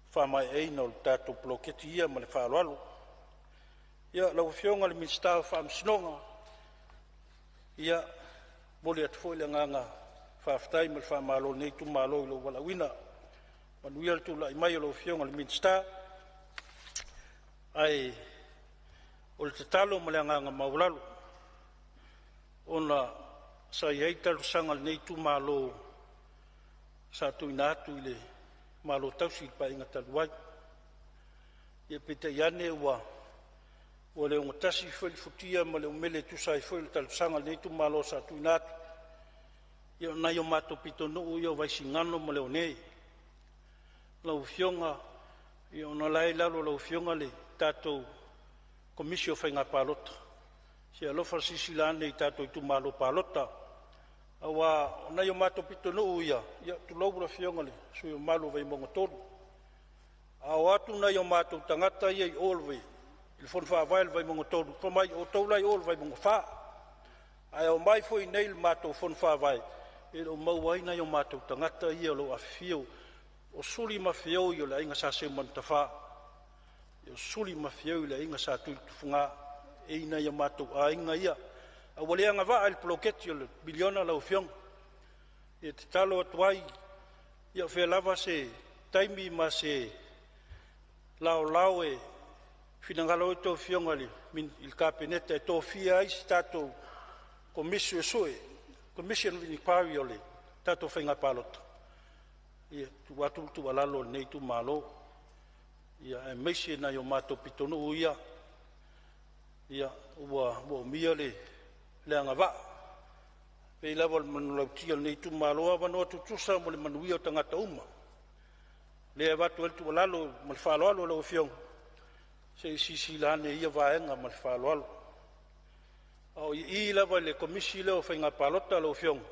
faamaeaina o le tatou poloketi ia ma le faaaloalo. Ia, lau Afioga i le Minisita o Faamasinoga, ia, e momoli atu foi le agaga faafetai ma le faamalo o lenei itumalo i lou valaauina. Manuia le tulai mai o lau Afioga i le Minisita. Ae o le tatalo ma le agaga maualalo, ona sa i ai talosaga a lenei itumalo sa tuuina atu i le Malo Tausi i le Paeaiga talu ai, ia peitai ane ua le ogatasi foi le futia ma le umele e tusa ai foi o le talosaga a lenei itumalo sa tuuina atu. Ia o nai o matou pitonuu ia o Vaisigano ma Leone. Lau Afioga, ona o la e i lalo o lau Afioga le tatou Komisi o Faiga Palota, se i alofa silasila ane i tatou itumalo palota, aua o nai o matou pitonuu ia, tulou le Afioga i le sui usufono mamalu o Vaimauga 3, a o atu nai o matou tagata ia i o i le fono faavae a le Vaimauga 3, fai mai, o outou la e i o i le Vaimauga 4. Ae omai foi i inei i le matou fono faavae, e le o maua ai nai o matou tagata ia o lo o afifio o Suli ma Feoi o le aiga Sa Seumanutafa, o Suli ma Feoi o le aiga Sa Tuiotufuga, e i nai o matou aiga ia, a ua le agavaa i le poloketi o le miliona lau Afioga. E tatalo atu ai, ia o fea lava se taimi ma se laolao e finagalo ai a outou afioga i le Kapeneta e tofia ai se tatou Komisi Suesue, Commission of Inquiry o le tatou Faiga Palota, ia e tuu atu le tuualalo a lenei itumalo, aemaise nai o matou pitonuu ia ua moomia le agavaa. E pei lava o le manulauti a lenei itumalo, avanoa tutusa mo le manuia o tagata uma. Lea e avatu ai le tuualalo ma le faaaloalo i lau Afioga, se i silasila ane i ia vaega ma le faaaloalo. A o i lava i le Komisi lea o Faiga Palota lau Afioga,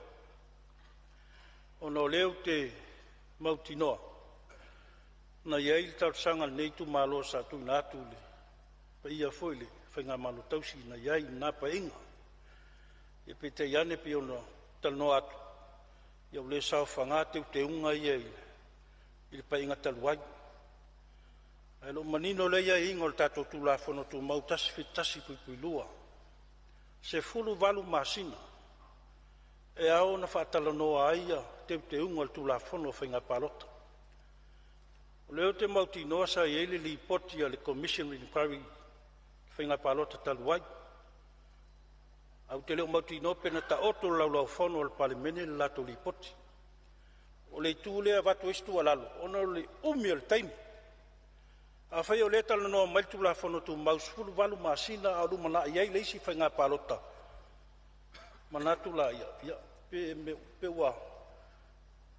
ona o lea ou te mautinoa na i ai le talosaga a lenei itumalo sa tuuina atu i le paia foi i le faigamalo tausii na i ai i lena Paeaiga. Ia peitai ane pei ona talanoa atu, ia ua le saofaga teuteuga ia i le Paeaiga talu ai. Ae o lo o manino lelei aiaiga o le tatou Tulafono Tumau 171(2), 18 masina e ao ona faatalanoa ai teuteuga o le Tulafono o Faiga Palota. O lea ou te mautinoa sa i ai le Lipoti a le Commission of Inquiry i le Faiga Palota talu ai, ae ou te le o mautinoa pe na taoto i le Laulau-a-Fono a le Palemene le latou Lipoti. O le itu lea e avatu ai se tuualalo, ona o le umi o le taimi. Afai o lea e talanoa mai le Tulafono Tumau e 18 masina a o lumanai ai le isi faiga palota, manatu laia, ia, pe ua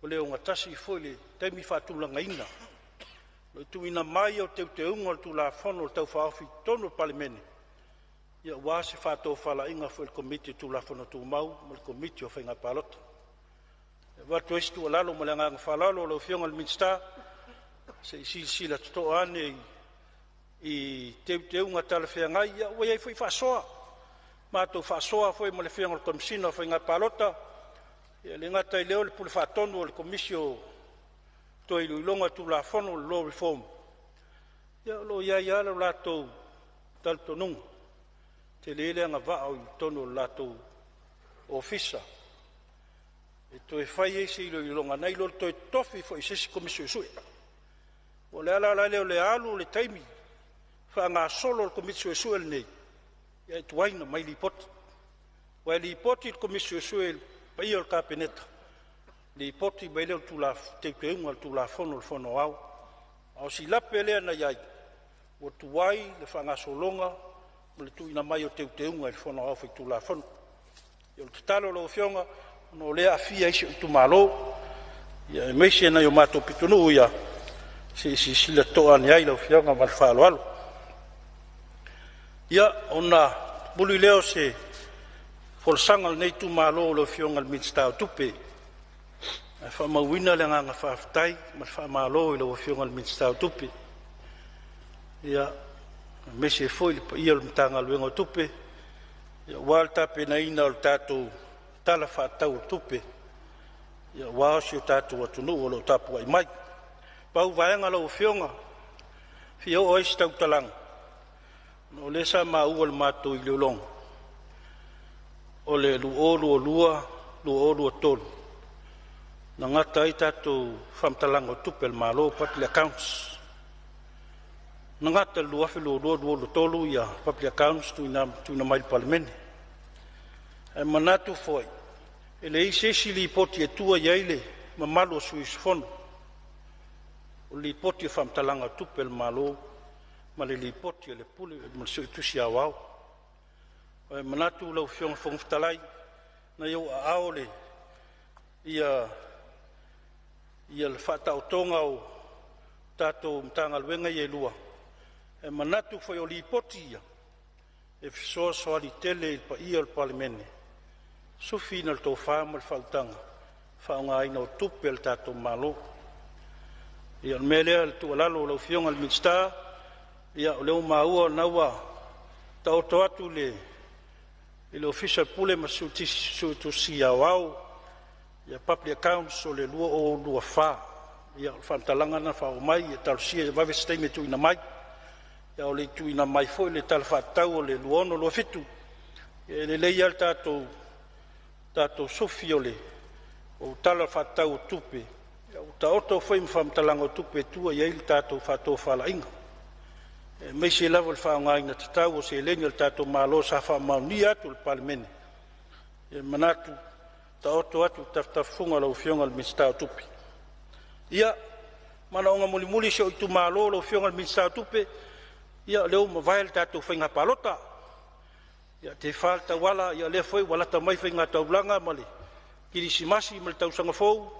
le ogatasi foi le taimi faatulagaina o le tuuina mai o teuteuga o le Tulafono Tau Faaofi i totonu o le Palemene, aua se faatofalaiga foi a le Komiti o Tulafono Tumau ma le Komiti o Faiga Palota. E avatu ai se tuualalo ma le agaga faaaloalo lau Afioga i le Minisita, se i silasila totoa ane i teuteuga talafeagai. Ia ua i ai foi faasoa, matou faasoa foi ma le Afioga i le Komesina o Faiga Palota, e le gata i lea o le Pule Faatonu o le Komisi o Toe Iloiloga o Tulafono, le Law Reform. Ia o lo o i ai lava lo latou talitonuga, e tele le agavaa o i totonu o le latou ofisa. E toe fai ai se iloiloga nai lo le toe tofi foi o se isi Komisi Suesue. O le ala la lea o le alu o le taimi faagasolo le Komisi Suesue lenei, e tuai ona aumai lipoti. Aua e lipoti i le Komisi Suesue i le paia o le Kapeneta, lipoti mai lea o le teuteuga o le Tulafono o le Fono Aoao. A o si lape lea na i ai, ua tuai le faagasologa ma le tuuina mai o teuteuga i le Fono Aoao Faitulafono. O le tatalo i lau Afioga, ona o lea e aafia ai si ou itumalo, aemaise nai o matou pitonuu ia, se i silasila totoa ane i ai lau Afioga ma le faaaloalo. Ia, ona mulimuli lea o se folasaga a lenei itumalo i lau Afioga i le Minisita o Tupe, ae faamauina le agaga faafetai ma le faamalo i lau Afioga i le Minisita o Tupe, aemaise foi le paia o le Matagaluega o Tupe aua le tapenaina o le tatou Tala Faatatau o Tupe aua si o tatou atunuu o lo o tapuai mai. Pau vaega lau Afioga e fia oo i ai se tautalaga, ona o lea sa maua i le matou iloiloga o le 2022/2023 na gata ai tatou faamatalaga o tupe a le Malo, public accounts. Na gata i le 2022/2023 ia public accounts tuuina mai i le Palemene. Ae manatu foi, e leai se isi Lipoti e tua i ai le mamalu o sui usufono, o le Lipoti o Faamatalaga o Tupe a le Malo ma le Lipoti a le Pule ma le Suetusi Aoao. Ae manatu lau Afioga i le Fofoga Fetalai, na i ou aao le faataotoga o tatou Matagaluega ia e lua, e manatu foi o Lipoti ia e fesoasoani tele i le paia o le Palemene i le sufiina o le tofa ma le faautaga i le faaaogaina o tupe a le tatou Malo. Ia, o le mea lea o le tuualalo i lau Afioga i le Minisita, ia o lea ua maua o lena ua taoto atu i le Ofisa o le Pule ma le Suetusi Aoao public accounts o le 2024. Ia, o le faamatalaga lena e faaoo mai, ia talosia ia vave se taimi e tuuina mai. A o le i tuuina mai foi le Tala Faatatau o le 2026/2027, e lelei lava le tatou sufi o Tala Faatatau o Tupe, ua taoto foi ma faamatalaga o tupe e tua i ai le tatou faatofalaiga, aemaise lava o le faaaogaina tatau o seleni a le tatou Malo sa faamaonia atu e le Palemene. E manatu, taoto atu i tafatafafuga o lau Afioga i le Minisita o Tupe. Ia, manaoga mulimuli o si ou itumalo lau Afioga i le Minisita o Tupe, ia o lea ua mavae le tatou faiga palota, ia tefa le tauala, ia o lea foi ua lata mai faiga taulaga ma le kerisimasi ma le tausaga fou,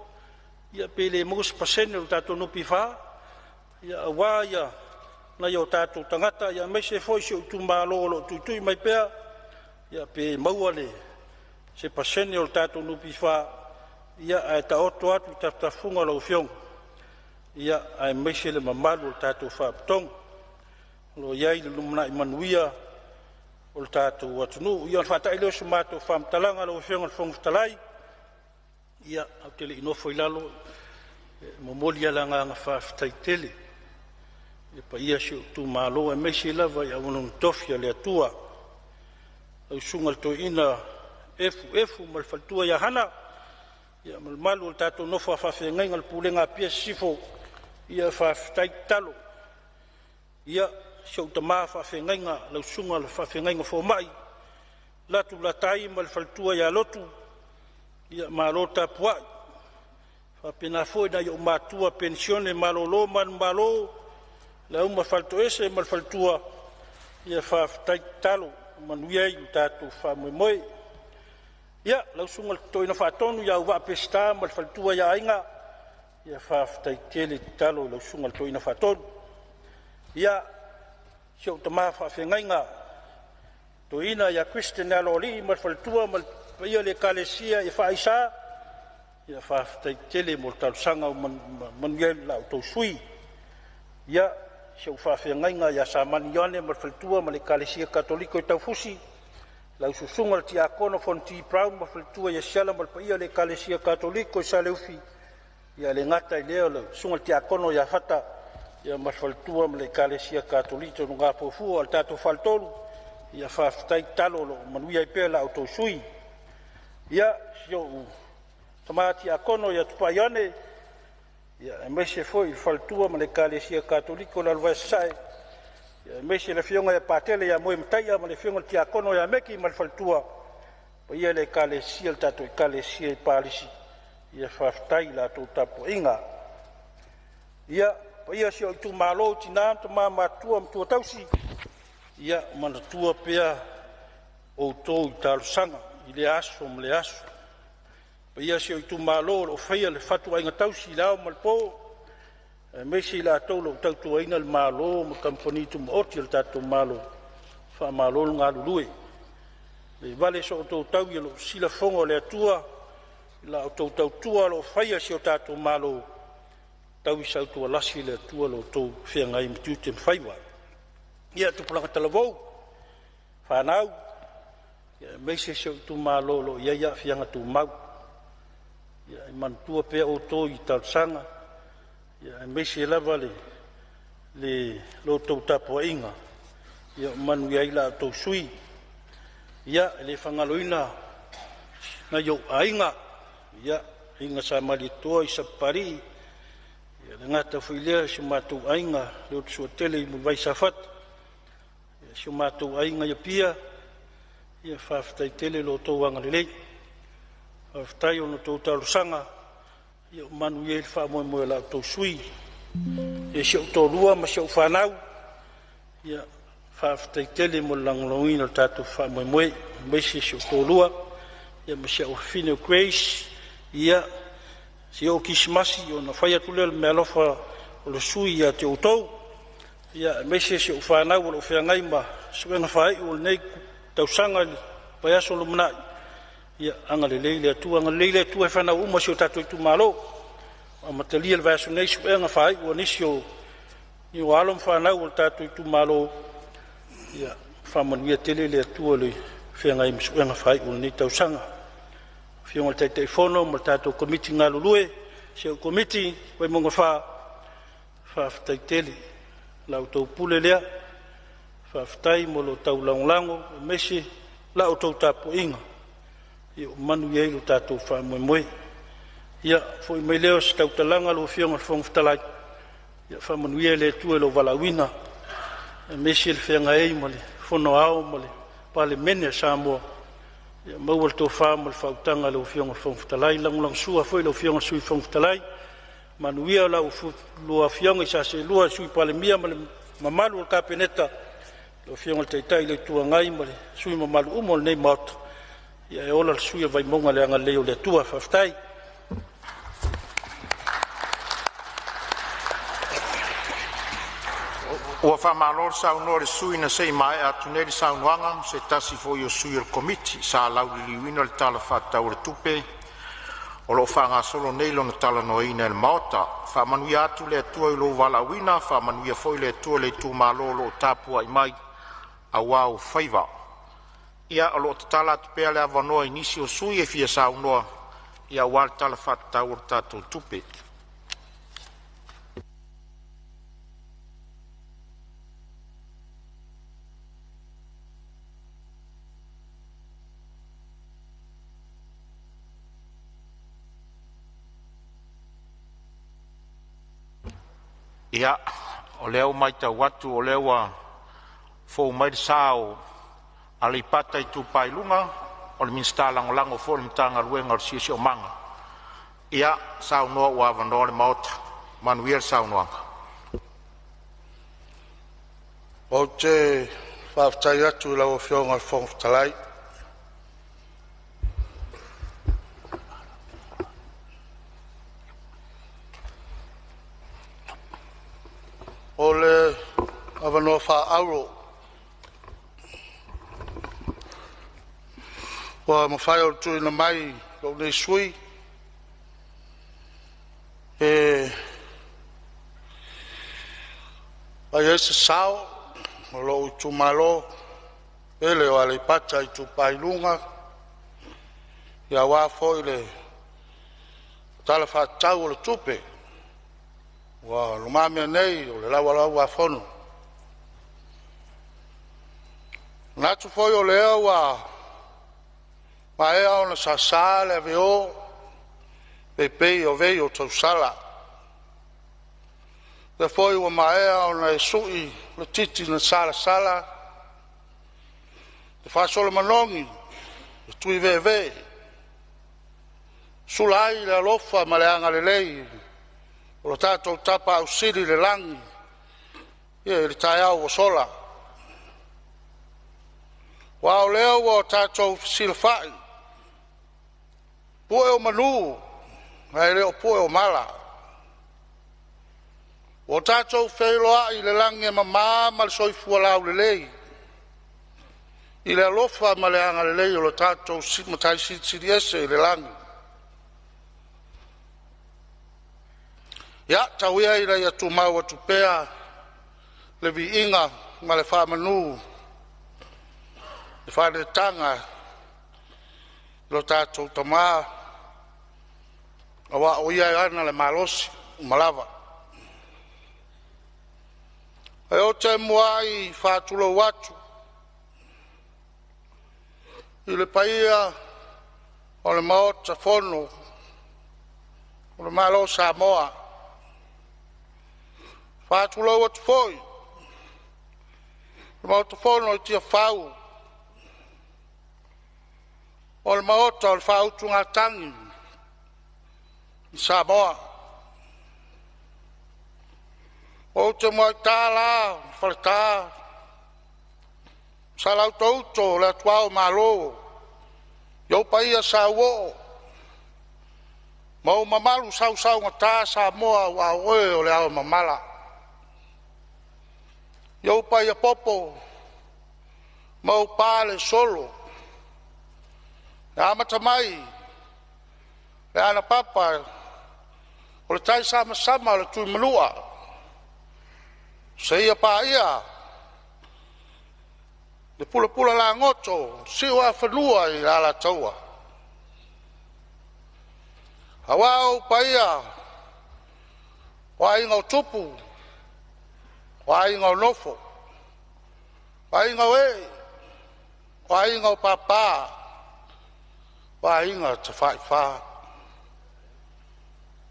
ia pe le maua se pasene o le tatou NPF aua nai o tatou tagata, aemaise foi si ou itumalo o lo o tuitui mai pea, ia pe maua se pasene o le tatou NPF, ae taoto atu i tafatafafuga o lau Afioga, aemaise le mamalu o le tatou Faalapotopotoga o lo o i ai le lumanai manuia o le tatou atunuu. Ia ona faatai lea o se matou faamatalaga lau Afioga i le Fofoga Fetalai. Ia, ae ou te le i nofo i lalo, e momoli lava le agaga faafetai tele i le paia o si ou itumalo, aemaise lava i auauna totofi a le Atua, lau Susuga i le Toeaina Efu Efu ma le faletua ia Hana, ma le mamalu o le tatou nofo a faafeagaiga o le Pulega a Apia Sisifo. Ia faafetai tatalo. Ia, si ou tama faafeagaiga, lau susuga i le faafeagaiga fomai Latu Latai ma le faletua ia Lotu, ia malo tapuai. E faapena foi nai ou matua penisione malolo manumalo, Leauma Faletoese ma le faletua, ia faafetai tatalo, ua manuia ai lo tatou faamoemoe. Ia, lau susuga i le Toeaina Faatonu ia Auvaa Peseta ma le faletua ia Aiga, ia faafetai tele tatalo i lau susuga i le Toeaina Faatonu. Ia, si ou tama faafeagaiga toeaina ia Christian Aloalii ma le faletua ma le paia o le Ekalesia EFIS, ia faafetai tele mo le talosaga ua manuia ai la outou sui. Ia, si ou faafeagaiga ia Samani Ioane ma le faletua ma le Ekalesia Katoliko i Taufusi, lau susuga i le Tiakono Fonoti Brown ma le faletua ia Siala ma le paia o le Ekalesia Katoliko i Saleufi, e le gata i lea o le susuga i le Tiakono ia Fata ma le faletua ma le Ekalesia Katoliko i Nonogapoufu. A o le tatou faletolu, ia faafetai tatalo o lo o manuia ai pea la outou sui. Ia, si ou tama tiakono ia Tupai Ioane, ia aemaise foi le faletua ma le Ekalesia Katoliko i Lalovaea Sasae, aemaise le afioga ia Patele ia Moe Mataia ma le afioga i le Tiakono ia Meki ma le faletua, le paia i le Ekalesia le tatou Ekalesia i Palisi, ia faafetai i la outou tapuaiga. Ia, le paia o si ou itumalo i tina ma tama matutua ma matua tausii, ia manatua pea outou i talosaga i lea aso ma lea aso. Le paia o si ou itumalo o lo o faia le fatuaiga tausi i le ao ma le po, aemaise i latou o lo o tautuaina le Malo ma Kamupani Tumaoti a le tatou Malo, faamalo le galulue. Le vale so outou taui o lo o sili fofoga o le Atua i la outou tautua o lo o faia i si o tatou Malo, tau sautualasi le Atua lo outou feagai ma tiute ma faiva. Ia, tupulaga talavou, fanau, aemaise si ou itumalo o lo o i ai aafiaga tumau, ia e manatua pea outou i talosaga, aemaise lava la outou tapuaiga ua manuia ai la outou sui usufono. Ia, e le faagaloina nai ou aiga, le aiga Sa Malietoa i Sapapalii, e le gata foi i lea o si o matou aiga Leutosuatele i Mulivai i Safata, si o matou aiga i Apia, ia faafetai tele i lo outou agalelei. Faafetai ona o a outou talosaga ua manuia ai le faamoemoe o la outou sui usufono. Si ou toalua ma si au fanau, ia faafetai tele mo le lagolagoina o le tatou faamoemoe, aemaise si ou toalua ma si au afafine o Grace. Ia se i oo i le Kerisimasi ona fai atu lea o le meaalofa a le sui usufono ia te outou, aemaise si au fanau o lo o feagai ma suega faaiu o lenei tausaga i le vaiaso o lumanai. Ia agalelei le Atua, agalelei le Atua i fanau uma a si o tatou itumalo. Ua amatalia i le vaiaso nei suega faaiu a nisi o alo ma fanau a le tatou itumalo. Ia faamanuia tele le Atua i le feagai ai ma suega faaiu o lenei tausaga. Afioga i le Taitaifono ma le tatou Komiti galulue, si au Komiti Vaimauga 4, faafetai tele i la outou pule lea, faafetai mo lo outou lagolago aemaise la outou tapuaiga ua manuia ai lo tatou faamoemoe. Ia, foi mai lea o se tautalaga lau Afioga i le Fofoga Fetalai, ia faamanuia le Atua i lou valaauina aemaise le feagai ai ma le Fono Aoao ma le Palemene o Samoa. Ia maua le tofa ma le faautaga i lau Afioga i le Fofoga Fetalai, lagolagosua foi i lau Afioga i le Sui Fofoga Fetalai. Manuia la oulua Afioga i sa seelua le Sui Palemia ma le mamalu o le Kapeneta, lau Afioga i le Taitai o le Itu Agai ma sui usufono mamalu uma o lenei Maota. Ia ola le sui usufono o Vaimauga i le agalelei o le Atua. Faafetai. Ua faamalo le saunoa i le sui usufono na se i mea atu nei le saunoaga, o se tasi foi o sui o le Komiti sa lauliliuina le Tala Faatatau o le Tupe o lo o faagasolo nei lona talanoaina i le Maota. Faamanuia atu le Atua i lou valaauina, faamanuia foi le Atua i le itumalo o lo o tapuai mai aua ou faiva. Ia o lo o tatala atu pea le avanoa i nisi o sui usufono e fia saunoa aua le Tala Faatatau o le tatou Tupe. Ia, o lea ua matau atu o lea ua fou mai le sa o Aleipata Itupa i Luga, o le Minisita Lagolago foi o le Matagaluega o le Siosiomaga. Ia saunoa ua avanoa le Maota. Manuia le saunoaga. Ou te faafetai atu i lau Afioga i le Fofoga Fetalai mo le avanoa faaauro ua mafai ona tuuina mai i lou nei sui e fai ai se sao o lou itumalo pele o Aleipata Itupa i Luga, aua foi le Tala Faatatau o le Tupe ua lumamea nei o le Laulau-a-Fono. E manatu foi o lea ua maea ona sasa le aveo peipei o vei o tausala. O lea foi ua maea ona e sui le titi na salasala ma faasolo manogi le tuiveevee, sula ai le alofa ma le agalelei o lo tatou Tapaau Sili i le lagi i le taeao ua sola. Aua o lea ua tatou fesilafai pue o manu ae le o pue o mala. Ua tatou feiloai i le lagi e mama ma le soifua laulelei i le alofa ma le agalelei o lo tatou Matai Silisili Ese i le lagi. Ia tau ia ina ia tumau atu pea le viiga ma le faamanu le faaneetaga i lo tatou Tama, aua o Ia e ana le malosi uma lava. Ae ou te muai faatulou atu i le paia o le Maota Fono o le Malo o Samoa, faatulou atu foi i le Maota Fono i Tiafau o le Maota o le Faautugatagi a Samoa. Ou te muai ta la Faleta ma Salautouto o le atuao o Malo, i ou paia sauoo ma ou mamalu sausaugata Samoa, aua o oe o le aomamala. I ou paia popo ma ou palesolo, e amata mai i le Anapapa o le taisamasama o le Tuimanua seia paia le pulapula lagoto o Siuafanua i le Alataua. Aua ou paia o aiga o tupu, o aiga o nofo, o aiga o ee, o aiga o papa, o aiga tafaifa.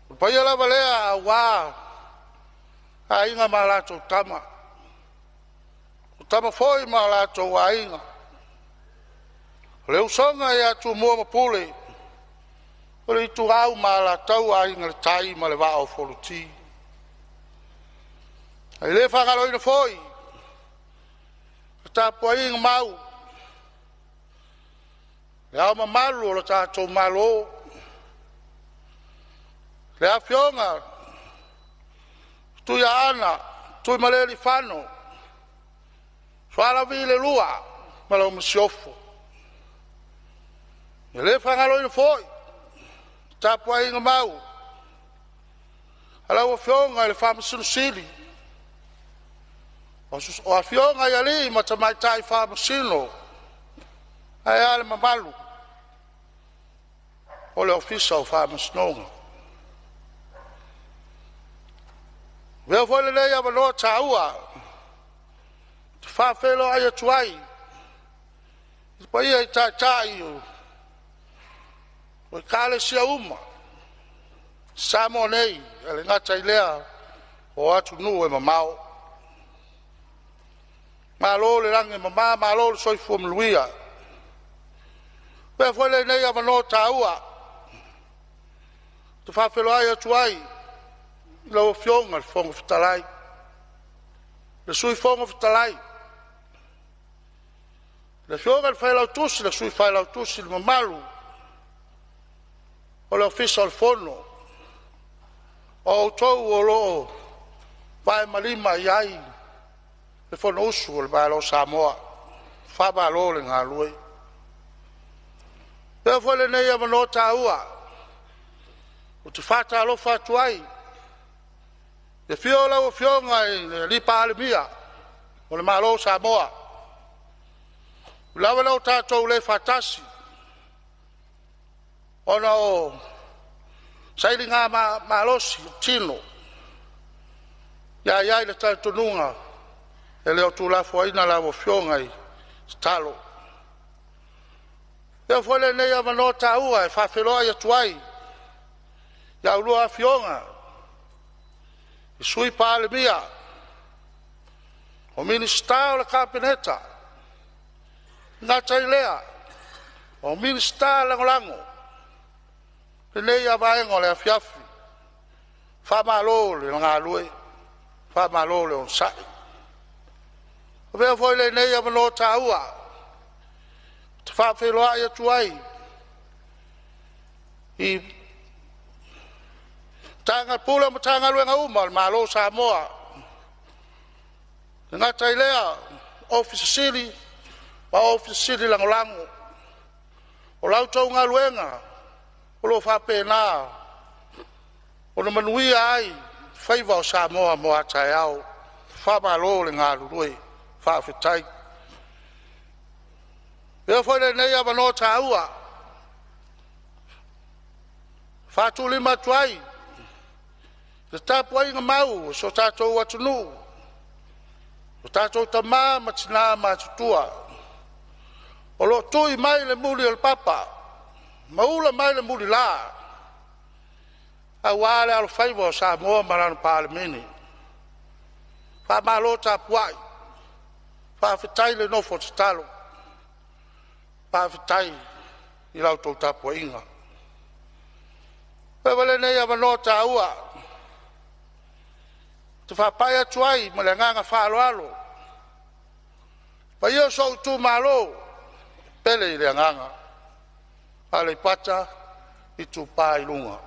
O le paia lava lea aua Aiga ma latou Tama, o Tama foi ma o latou Aiga, o le usoga ia Tumua ma Pule, o le Ituau ma Alataua, Aiga i le Tai ma le Vaa o Fonoti. E le faagaloina foi le tapuaiga mau Le Ao Mamalu o le tatou Malo, le Afioga Tuiaana Tuimalealiifano Sualauvi II ma lau Masiofo. E le faagaloina foi le tapuaiga mau a lau Afioga i le Faamasino Sili, o afioga i alii ma tamaitai Faamasino, ae a le mamalu o le Ofisa o Faamasinoga. Avea foi lenei avanoa taua ou te faafeiloai atu ai i le paia i Taitai o Ekalesia uma i Samoa nei, ae le gata i lea o atunuu e mamao. Malo le lagi e mama, malo le soifua manuia. Avea foi lenei avanoa taua ou te faafeiloai atu ai i lau Afioga i le Fofoga Fetalai, le Sui Fofoga Fetalai, le Afioga i le Failautusi, le Sui Failautusi, le mamalu o le Ofisa o le Fono, o outou o lo o vae ma lima i ai le Fonousu a le Malo o Samoa. Faamalo le galulue. Avea foi lenei avanoa taua ou te faatalofa atu ai i le afio o lau Afioga i le Palemia o le Malo o Samoa. Ua lava la tatou le faatasi ona o sailiga malosi o tino, e i ai le talitonuga e le o tuulafoaina lau Afioga i tatalo. Avea foi lenei avanoa taua e faafeiloai atu ai a oulua afioga i Sui Palemia, o Minisita o le Kapeneta, e le gata i lea o Minisita Lagolago. I lenei vaega o le afiafi, faamalo le galulue, faamalo le onosai. Avea foi lenei avanoa taua ou te faafeiloai atu ai i Ofisa Sili o Pulega o Matagaluega uma a le Malo o Samoa, e le gata i lea o Ofisa Sili ma Ofisa Sili Lagolago. O la outou galuega o lo o faapena ona manuia ai faiva o Samoa mo a taeao. Faamalo le galulue, faafetai. Avea foi lenei avanoa taua e faatulima atu ai le tapuaiga mau a si o tatou atunuu, o tatou tama ma tina matutua o lo o tui mai le muli o le papa ma ula mai le mulila aua le alofaiva o Samoa ma lana Palemene. Faamalo tapuai, faafetai le nofo tatalo, faafetai i la outou tapuaiga. Avea foi lenei avanoa taua ou te faapai atu ai ma le agaga faaaloalo i le paia o si ou itumalo e pele i le agaga, Aleipata Itupa i Luga.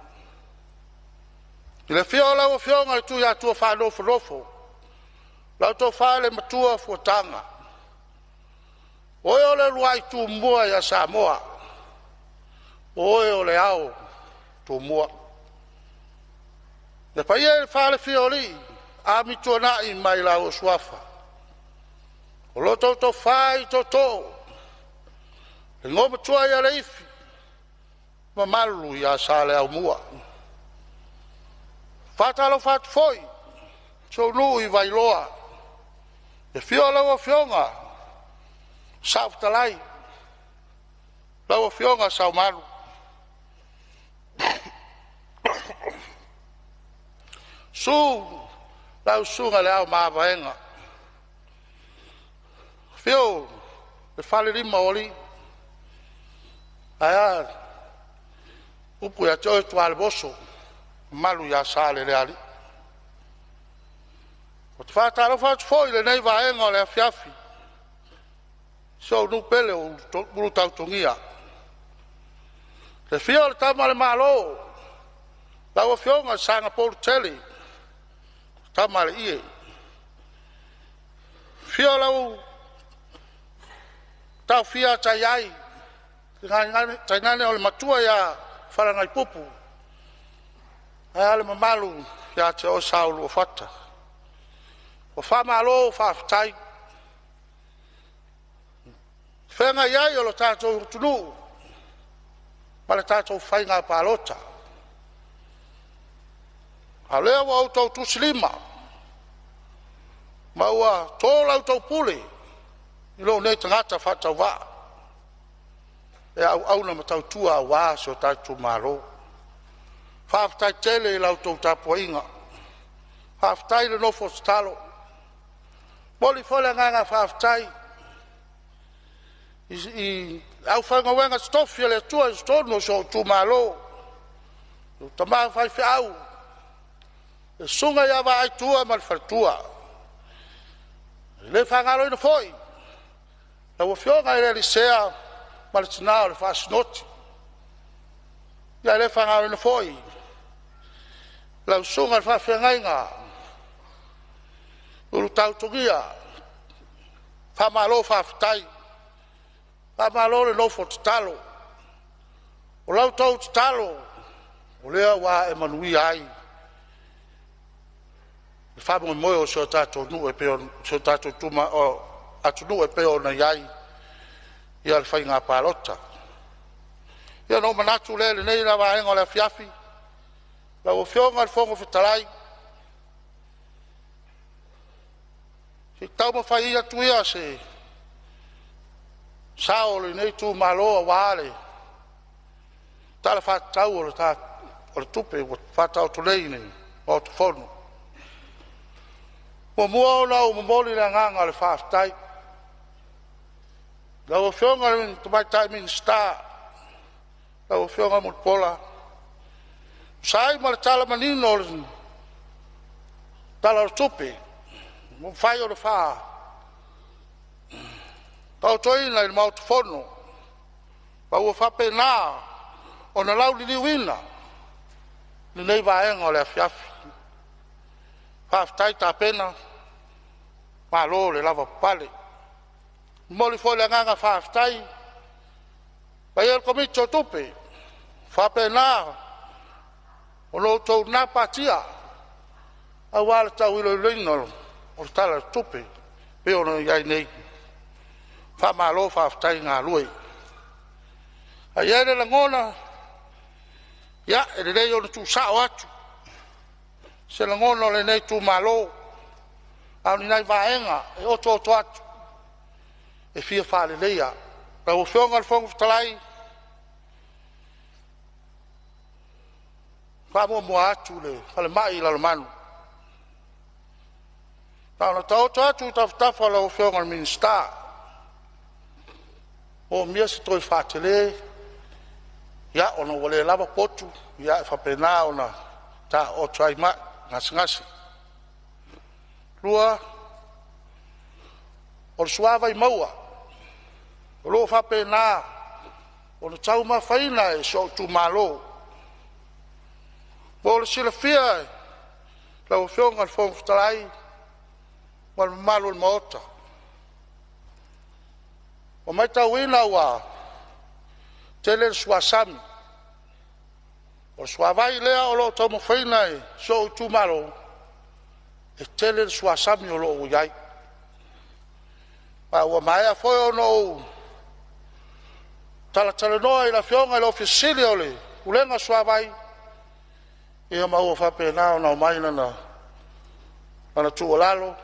I le afio o lau Afioga i le Tuiatua Faanofonofo lau Tofa i le Matua Fuataga, o oe o le uluai Tumua ia Samoa, o oe o le ao o Tumua. Le paia i le falefia o alii, Amituanai ma i laua Suafa, o lo outou tofa i tootoo, le igoamatua ia Leifi, mamalu ia Saleaaumua. Faatalofa atu foi i si ou nuu i Vailoa, le afio o lau Afioga Saofetalai, lau Afioga Saumalu. Susu lau Susuga i le Ao Mavaega, afio le Falelima o Alii, ae a upu ia te oe Tualevoso, mamalu ia Salelealii. Ou te faatalofa atu foi i lenei vaega o le afiafi i si ou nuu pele o Ulutautogia. Le afio o le Tama a le Malo, lau Afioga Sagapolutele Tamalii, afio lau Taofia a Taiai tainane o le matua ia Falanaipupu, ae a le mamalu ia te oe Sauluafata. Ua faamalo faafetai. I le feagai ai o le tatou atunuu ma le tatou faiga palota, a o lea ua outou tusilima ma ua to la outou pule i lou nei tagata faatauvaa e auauna ma tautua aua si o tatou itumalo. Faafetai tele i la outou tapuaiga, faafetai le nofo tatalo. E momoli foi le agaga faafetai i le aufaigaluega totofi a le Atua i totonu o si ou itumalo, o tama faifeau, le susuga ia Vaai Tua ma le faletua. E le faagaloina foi lau afioga i le alii Sea ma le tina o le Faasinoti. E le faagaloina foi lau susuga i le faafeagaiga Ulutautogia. Faamalo faafetai, faamalo le nofo tatalo. O la outou tatalo o lea ua ae manuia ai le faamoemoe o si o tatou atunuu e pei ona i ai le faiga palota. Ia ona ou manatu lea i lenei vaega o le afiafi, lau Afioga i le Fofoga Fetalai, se i taumafai atu ia se sao o lenei itumalo aua le Tala Faatatau o le o le Tupe ua faataoto nei i le Maota Fono. Muamua ona ou momoli le agaga o le faafetai lau Afioga i le Tamaitai Minisita, lau Afioga Mulipola, tusa ai ma le tala manino o le Tala o le Tupe ua mafai ona faataotoina i le Maota Fono, ma ua faapena ona lauliliuina lenei vaega o le afiafi. Faafetai tapena, malo le lavapapale. E momoli foi le agaga faafetai i le paia o le Komiti o Tupe, faapena ona outou gapatia aua le tau iloiloina o le Tala o le Tupe pei ona i ai nei. Faamalo faafetai galue. Ae i ai le lagona, ia, e lelei ona tuusao atu se lagona o lenei itumalo, a o ni nai vaega e otooto atu e fia faaleleia. Lau Afioga i le Fofoga Fetalai, faamuamua atu le falemai i Lalomanu. Na ona taoto atu i tafatafa o lau Afioga i le Minisita, e moomia se toe faatele ia ona ua le lava potu e faapena ona taooto ai mai gasegase. Lua, o le suavai maua o lo o faapena ona taumafaina e si ou itumalo. Mo le silafia e lau Afioga i le Fofoga Fetalai ma le mamalu o le Maota, ua matauina ua tele le suasami o le suavai lea o lo o taumafaina e si ou itumalo, e tele le suasami o lo o i ai. Ma ua maea foi ona ou talatalanoa i le Afioga i le Ofisa Sili o le Pulega o le Suavai, ia ma ua faapena ona aumai lana tuualalo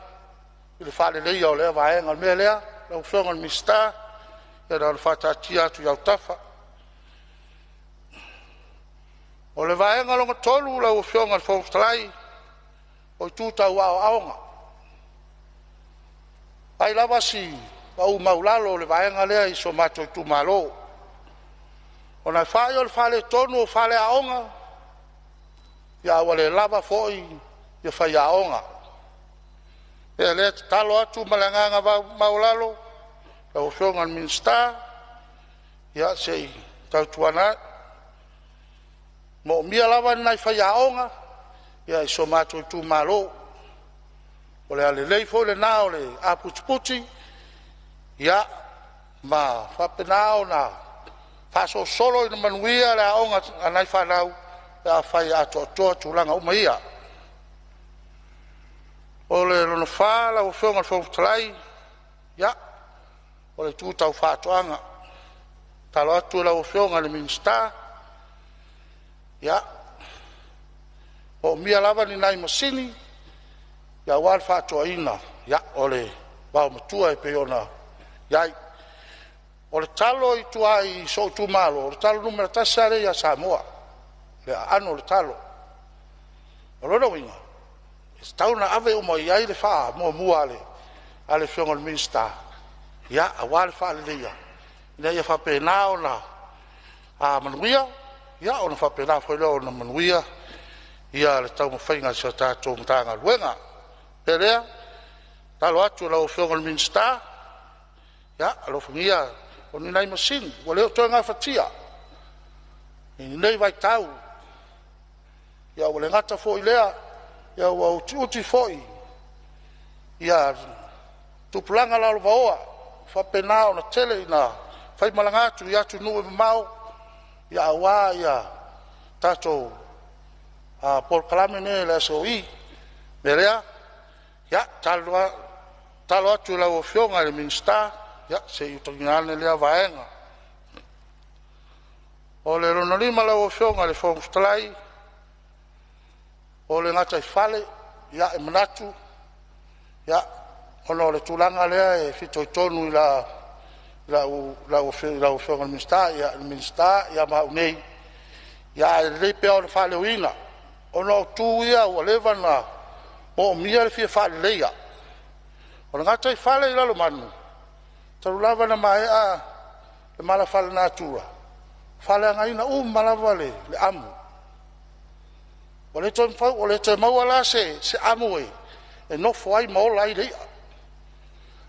i le faaleleia o lea vaega. O le mea lea lau Afioga i le Minisita, ia na ona faataatia atu i autafa. O le vaega lona tolu lau Afioga i le Fofoga Fetalai, o itu tau aoaoga. E fai lava si pau maualalo o le vaega lea i si o matou itumalo, ona e fai o le faaletonu o faleaoga, a ua le lava foi faiaoga. O le mea lea e tatalo atu ma le agaga maualalo lau Afioga i le Minisita, ia se i tautuana ane, e moomia lava ni nai faiaoga i si o matou itumalo. O le a lelei foi lena o le aputiputi ma faapena ona faasolosolo ina manuia le aoga a nai fanau pe afai e atoatoa tulaga uma ia. O le lona fa lau Afioga i le Fofoga Fetalai, ia, o le itu tau faatoaga. E tatalo atu i lau Afioga i le Minisita, ia, e moomia lava ni nai masini aua le faatoaina o le vaomatua e pei ona i ai. O le talo i tua i si ou itumalo, o le talo numera tasi lava lea ia Samoa, le aano o le talo. O lona uiga, e tatau ona ave uma i ai le faamuamua a le Afioga i le Minisita aua le faaleleia ina ia faapena ona manuia, ona faapena foi lea ona manuia le taumafaiga a si a tatou Matagaluega. O le mea lea, e tatalo atu i lau Afioga i le Minisita, ia alofagia o ni nai masini ua le toe gafatia i lenei vaitau. Ua le gata foi i lea, ua utiuti foi tupulaga lalovaoa ua faapena ona tele ina faimalaga atu i atunuu e mamao aua tatou polokalame nei a le SOE. O le mea lea, ia, tatalo atu i lau Afioga i le Minisita, se i utagia ane lea vaega. O le lona lima lau Afioga i le Fofoga Fetalai, o le gataifale. Ia, e manatu ona o le tulaga lea e fitoitonu i lau Afioga i le Minisita ma au nei, Ia ae lelei pea ona faaleoina ona o tu ia ua leva ona moomia le fia faaleleia. O le gataifale i Lalomanu, talu lava ona maea le mala faalenatura, faaleagaina uma lava le amu. Ua le toe mafai, ua le toe maua la se amu e nofo ai ma ola ai le i'a.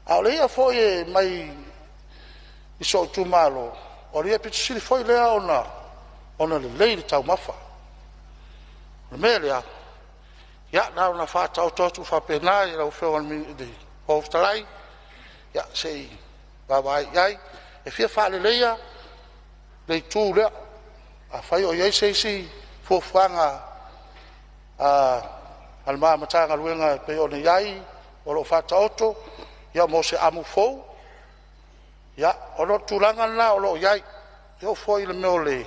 A o le i'a foi e mai i si ou itumalo, o le i'a aupito sili foi lea ona lelei i le taumafa. O le mea lea, ia na ona faataoto atu faapena i lau Afioga i le Fofoga Fetalai, se i vaavaai i ai. E fia faaleleia le itu lea. Afai o i ai se isi fuafuaga a le ma Matagaluega e pei ona i ai o lo o faataoto mo se amu fou, ia, ona o le tulaga lena o lo o i ai. E oo foi i le mea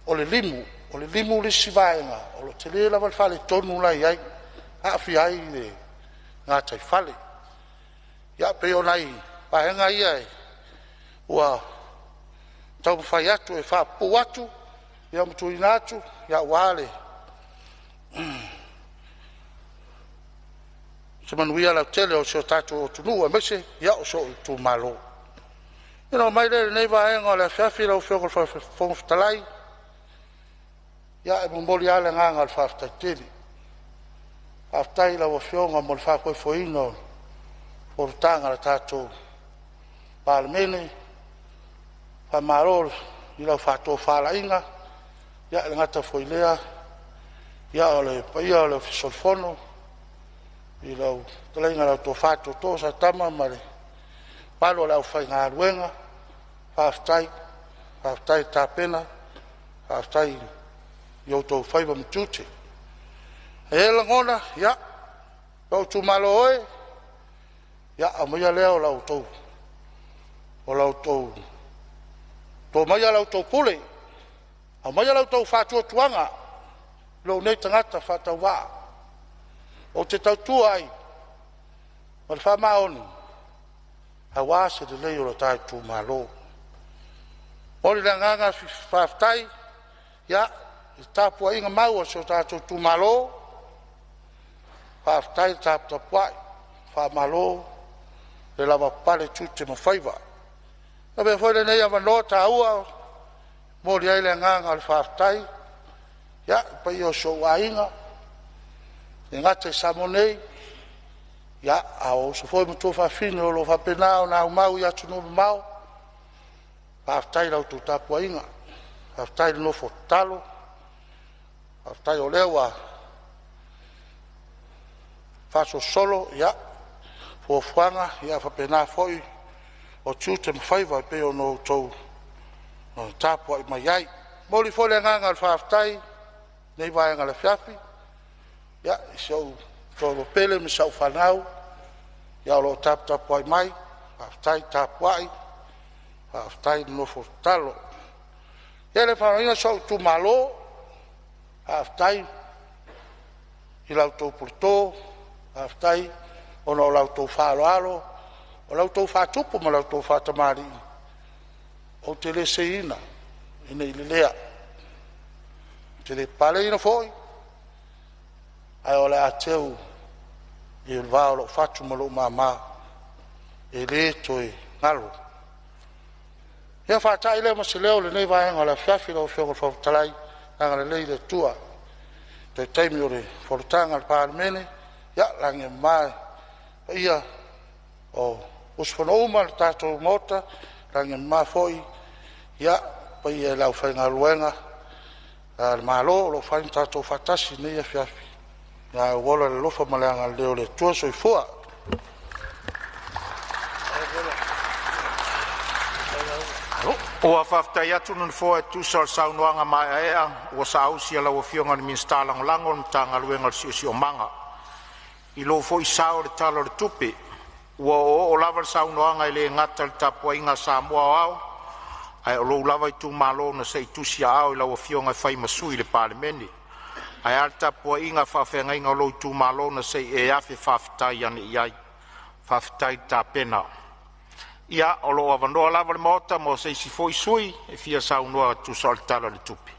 o le limu, o le limu le isi vaega o lo o tele lava le faaletonu la e i ai, e aafia ai le gataifale. Ia pei o nai vaega ia ua taumafai atu e faapupuu atu ma tuuina atu aua se manuia lautele o si o tatou atunuu aemaise o si ou itumalo. Ona oo mai lea i lenei vaega o le afiafi lau Afioga i le Fofoga Fetalai, ia e momoli lava le agaga o le faafetai tele. Faafetai i lau Afioga mo le faafoefoeina o fonotaga a le tatou Palemene. Faamalo i lau faatofalaiga. E le gata foi i lea o le paia o le Ofisa o le Fono i lau fetalaiga lau Tofa i le Tootoo Satama ma le mamalu o le aufaigaluega, faafetai, faafetai tapena, faafetai i outou faiva ma tiute. E i ai le lagona, ia, lou itumalo e, ia aumaia lea o la outou, to maia la outou pule, aumaia la outou faatuatuaga i lou nei tagata faatauvaa ou te tautua ai ma le faamaoni aua se lelei o le ta itumalo. E momoli le agaga faafetai i le tapuaiga mau a si o tatou itumalo, faafetai le taputapuai, faamalo le lavapapale i tiute ma faiva. E avea foi lenei avanoa taua e momoli ai le agaga o le faafetai i le paia o si ou aiga, e le gata i Samoa nei, a o uso foi ma tuafafine o lo o faapena ona aumau i atunuu mamao. Faafetai i la outou tapuaiga, faafetai le nofo tatalo, faafetai o lea ua faasolosolo fuafuaga faapena foi o tiute ma faiva e pei ona outou tapuai mai ai. E momoli foi le agaga o le faafetai i lenei vaega o le afiafi i si ou toalua pele ma si au fanau o lo o taputapuai mai, faafetai tapuai, faafetai le nofo tatalo. Ia e le faagaloina si ou itumalo, faafetai i la outou puleto, faafetai ona o la outou faaaloalo, o la outou faatupu ma la outou faatamalii ou te le seiina ina ne i lelea. Ou te le paleiina foi, ae o le a teu i le va o lou fatu ma lou mama, e le toe galo. Ia faata'i lea ma se leo o lenei vaega o le afiafi lau Afioga i le Fofoga Fetalai, agalelei le Atua i toe taimi o le fonotaga a le Palemene. Ia lagi e mama i le paia o usufono uma o le tatou Maota, lagi e mama foi le paia i le aufaigaluega a le Malo o lo o fai ma tatou faatasi i lenei afiafi. Ae ua ola i le alofa ma le agalelei o le Atua. Soifua. Ua faafetai atu le Nofoa e tusa o le saunoaga maeaea ua saausi a lau Afioga i le Minisita Lagolago o le Matagaluega o le Siosiomaga i lou foi sao i le Tala o le Tupe. Ua oooo lava le saunoaga e le gata i le tapuaiga a Samoa aoao, ae o lou lava itumalo na se i tusiaao i lau Afioga e fai ma sui o le Palemene. Ae a le tapuaiga a faafeagaiga o lou itumalo na se i e afe faafetai ane i ai. Faafetai le tapena. Ia, o lo o avanoa lava le Maota mo se isi foi sui usufono e fia saunoa e tusa o le Tala o le Tupe.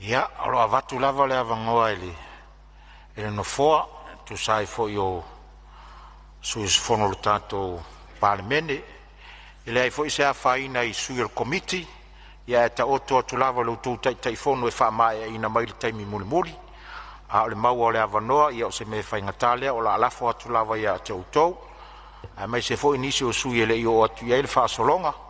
Ia, o lo o avatu lava le avanoa i le Nofoa e tusa ai foi o sui usufono o le tatou Palemene. E leai foi se afaina i sui o le Komiti, ae taoto atu lava i lo outou Taitaifono e faamaeaina mai i le taimi mulimuli. A o le maua o le avanoa o se mea faigata lea, o le a lafo atu lava ia te outou, aemaise foi nisi o sui usufono e le i oo atu i ai le faasologa.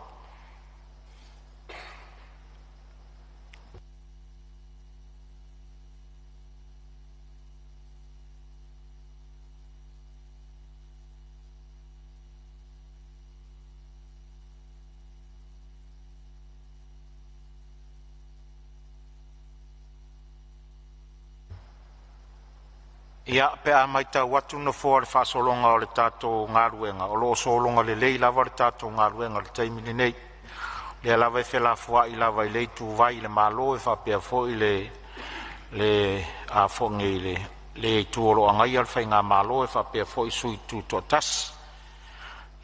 Ia, pe a matau atu le Nofoa i le faasologa o le tatou galuega, o lo o sologa lelei lava le tatou galuega i le taimi lenei. O lea lava e felafoai lava i lea ituvai i le Malo e faapea foi le itu o lo o agaia le faigamalo faapea foi sui tutoatasi.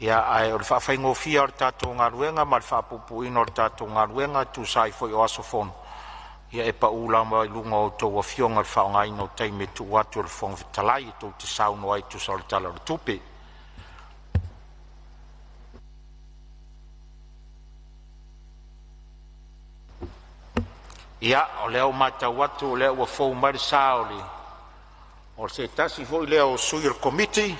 Ia, ae o le faafaigofie lava o le tatou galuega ma le faapuupuuina o le tatou galuega e tusa ai foi o aso fono, ia e pau lava i luga o a outou afioga i le faaaogaina o taimi e tuu atu e le Fofoga Fetalai e tou te saunoa ai e tusa o le Tala o le Tupe. Ia, o lea ua matau atu o lea ua fou mai le sa o se tasi foi lea o sui o le Komiti,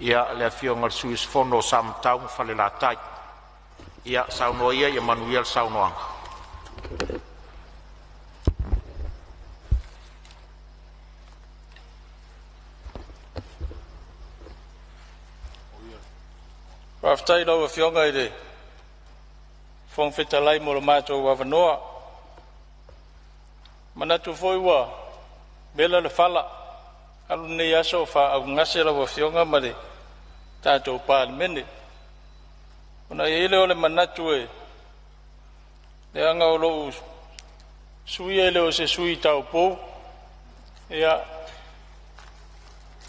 le Afioga i le sui usufono mo Samatau ma Falelatai. Ia saunoa ia ia manuia le saunoaga. Faafetai i lau Afioga i le Fofoga Fetalai mo lo matou avanoa. E manatu foi ua vela le fala, alu lenei aso o faaaaogagase lau Afioga ma le tatou Palemene. Ona i ai lea o le manatu, leaga o lou sui usufono e le o se sui usufono taupou.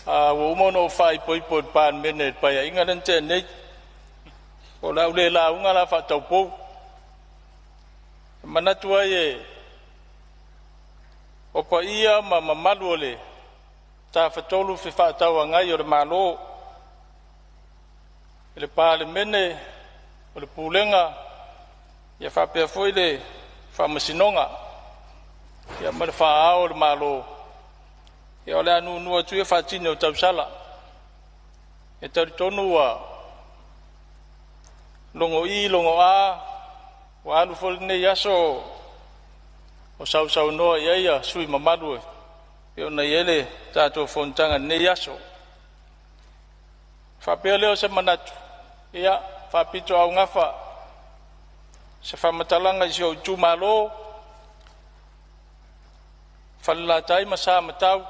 Ua uma ona ou faaipoipo i le Palemene i le Paeaiga lea na tea nei, o le a ou le lauga la faataupou. E manatu ai o paia ma mamalu o le Tafatolu Fefaatauagai o le Malo, le Palemene, o le Pulega faapea foi le Faamasinoga, ma le Faa-ao o le Malo, o le a nuunuu atu ia faatini o tausala. E talitonu ua logoi logoa ua alu foi lenei aso o sausaunoa i ai sui usufono mamalu e pei ona i ai le tatou fonotaga i lenei aso. Ona faapea lea o se manatu, ia faapitoaugafa se faamatalaga i si ou itumalo Falelatai ma Samatau,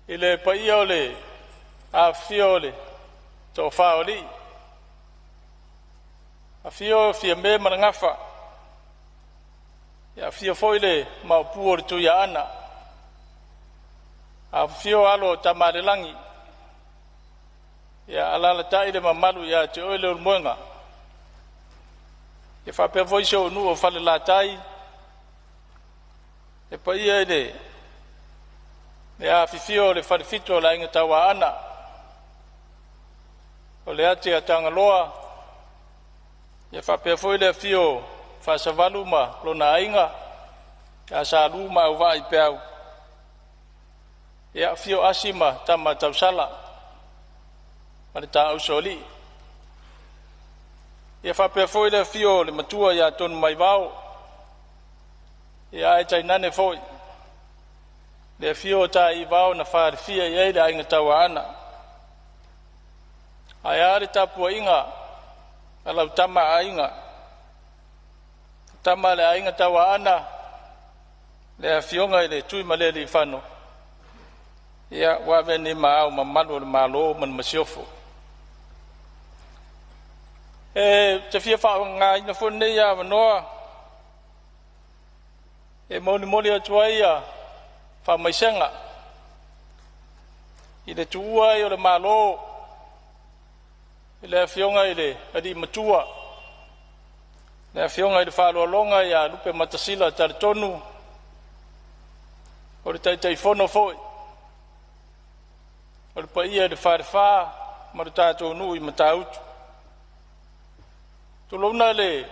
i le paia o le afifio o le Toafa o Alii, afio Fiame ma le Gafa, afio foi le Maopu o le Tuiaana, afifio alo o Tamaalelagi, alaalatai le mamalu ia te oe Leulumoega. E faapea foi si ou nuu o Falelatai, le paia i le afifio o le Falefitu o le Aiga Tauaana, o le ati a Tagaloa, faapea foi le afio o Fasavalu ma lona aiga ia Salu ma Auvaa Aipea, afio Asi ma Tama a Tausala ma le Taausoalii. Ia faapea foi le afio o le matua ia Tonumaivao, ae tainane foi le afio o Taiivao na falefia i ai le Aiga Tauaana. Ae a le tapuaiga a lau Tama a Aiga, Tama a le Aiga Tauaana, le afioga i le Tuimalealiifano ua avea nei ma Ao Mamalu o le Malo ma le Masiofo. Ou te fia faaaogaina foi lenei avanoa e molimoli atu ai faamaisega i le tuua ai o le Malo i le Afioga i le Alii Matua Le Afioga i le Faaaloaloga ia Lupematasila Talitonu, o le Taitaifono foi o le paia i le Falefa ma le tatou nuu i Matautu. Tulouna le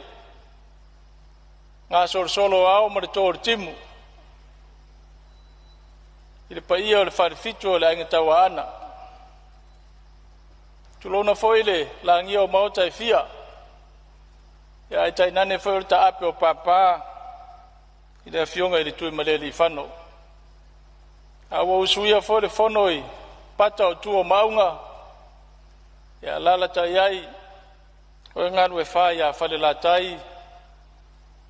gasolosolo o ao ma le to o le timu i le paia o le Falefitu o le Aiga Tauaana. Tulouna foi le lagia o Maota e fia, ae tainane foi o le taape o papa i le afioga i le Tuimalealiifano. A ua usuia foi le fono i pata o tua o Maauga, e alaalatai ai oe Galuefa ia Falelatai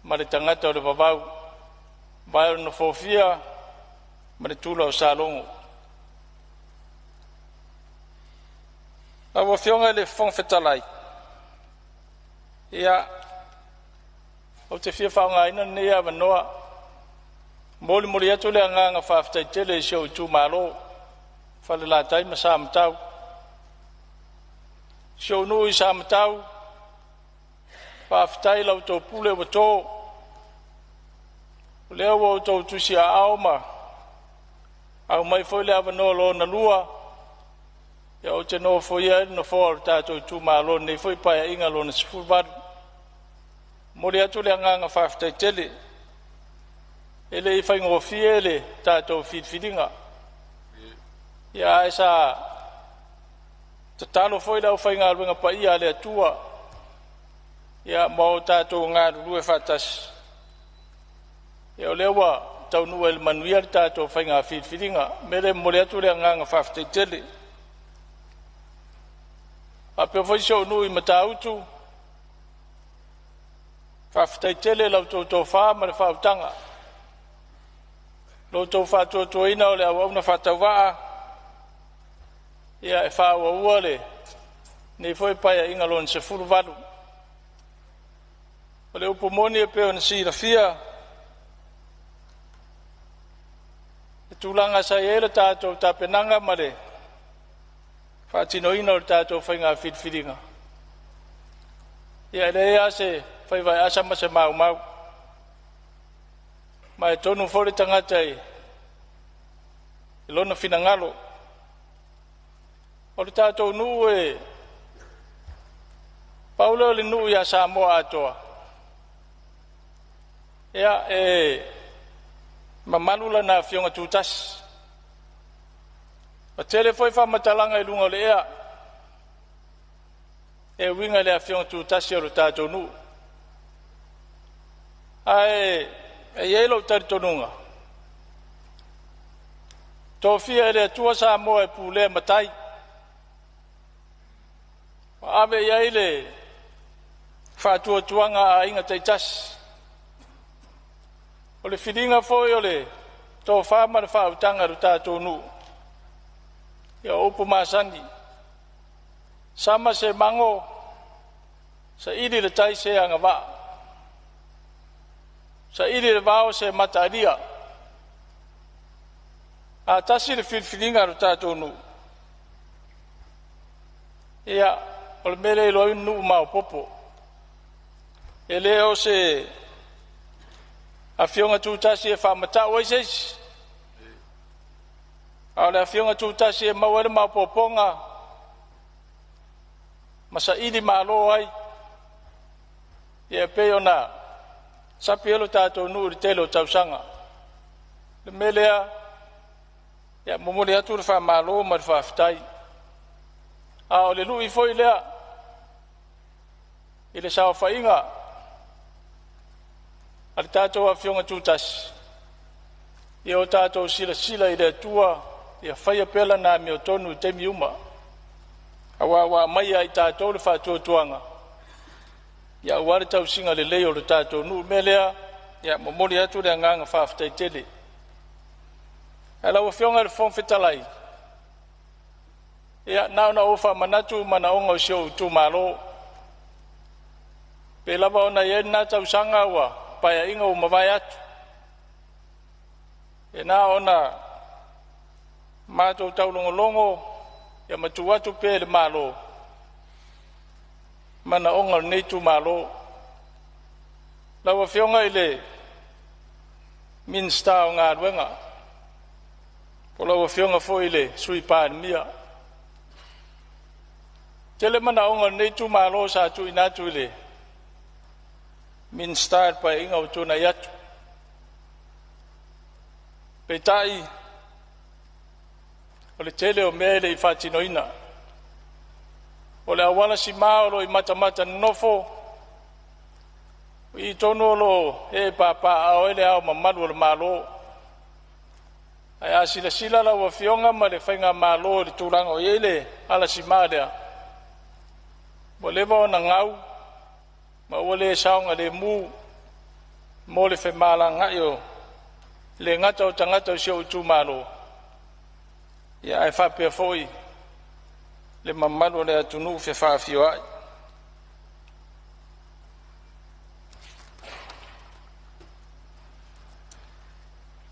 ma le tagata o le vavau, vae o le Nofoafia ma le tula o Salogo. Lau Afioga i le Fofoga Fetalai, ia, ou te fia faaaogaina lenei avanoa e molimoli atu le agaga faafetai tele i si ou itumalo o Falelatai ma Samatau. Si ou nuu i Samatau, faafetai i la outou pule ua to, o lea ua outou tusiaao ma aumai foi le avanoa lona lua ou te nofoia ai le nofoa o le tatou itumalo i lenei foi Paeaiga lona XVIII. E momoli atu le agaga faafetai tele. E le i faigofie le tatou filifiliga, ae sa tatalo foi le aufaigaluega paia a le Atua ma o tatou galulue faatasi, o lea ua taunuu ai i le manuia le tatou faiga filifiliga. O le mea lea e momoli atu le agaga faafetai tele. E faapea foi si ou nuu i Matautu, faafetai tele i la outou tofa ma le faautaga, lo outou faatuatuaina o le auauna faatauvaa e faaauaua lenei foi Paeaiga Lona XVIII. O le upu moni e pei ona silafia i tulaga sa i ai le tatou tapenaga ma le faatinoina o le tatou faiga filifiliga, ia e leai lava se faiva e asa ma se maumau. Ma e tonu foi le tagata i lona finagalo. O le tatou nuu e pau lea o le nuu ia Samoa atoa e mamalu lana afioga tutasi. Ua tele foi faamatalaga i luga o le ea e uiga i le afioga tutasi o le tatou nuu. Ae e i ai lou talitonuga, tofia e le Atua Samoa e pulea matai, ua ave i ai le faatuatuaga a aiga taitasi. O le filiga foi o le tofa ma le faautaga i lo tatou nuu, ia o upu masani, sama se mago, saili i le tai se agavaa, saili i le vao se mataalia. A tasi le filifiliga a lo tatou nuu, ia, o le mea lea e iloa ai le nuu maopoopo. E le o se afioga tutasi e faamatau ai se isi, a o le afioga tutasi e maua ai le maopoopoga ma saili malo ai, ia e pei ona sapi ai lo tatou nuu i le tele o tausaga. O le mea lea, e momoli atu le faamalo ma le faafetai. A o le lui foi lea i le saofaiga a le tatou afioga tutasi, ia o tatou silasila i le Atua ia faia pea lana amiotonu i taimi uma, aua ua aumai ia i tatou le faatuatuaga aua le tausiga lelei o le tatou nuu. O le mea lea, e momoli atu le agaga faafetai tele. Ae lau Afioga i le Fofoga Fetalai, ia na ona ou faamanatu manaoga o si ou itumalo. Pei lava ona i ai lena tausaga ua Paeaiga ua mavae atu, e na ona matou taulogologo ma tuu atu pea i le Malo manaoga o lenei itumalo. Lau Afioga i le Minisita o Galuega, po o lau Afioga foi i le Sui Palemia, e tele manaoga o lenei itumalo sa tuuina atu i le Minisita i le Paeaiga ua tuanai atu. Peitai, o le tele o mea e le i faatinoina. O le auala sima o lo o i Matamatanonofo, o i tonu o lo o ee papaaao ai Le Ao Mamalu o le Malo. Ae a silasila lau Afioga ma le faigamalo i le tulaga o i ai le alasima lea, ua leva ona gau ma ua le saogalemu mo le femalagaai o le gata o tagata o si ou itumalo, ia ae faapea foi le mamalu o le atunuu fefaafioai.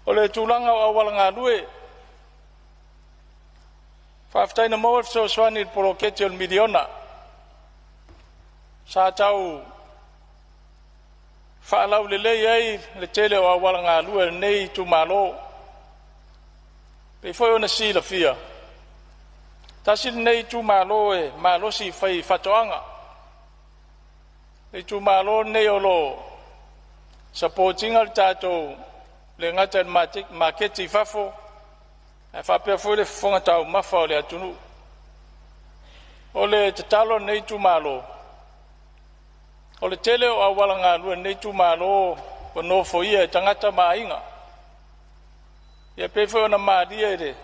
O le tulaga o auala galue, faafetai na maua le fesoasoani i le poloketi o le miliona. Sa tau faalaulelei ai le tele o auala galue o lenei itumalo. E pei foi ona silafia, tasi lenei itumalo e malosi fai faatoaga. Le itumalo lenei o lo o support ina le tatou, le gata i le maketi i fafo, ae faapea foi le fofoga taumafa o le atunuu. O le tatalo a lenei itumalo, o le tele o auala galue o lenei itumalo ua nofoia e tagata ma aiga. E pei foi ona malie i le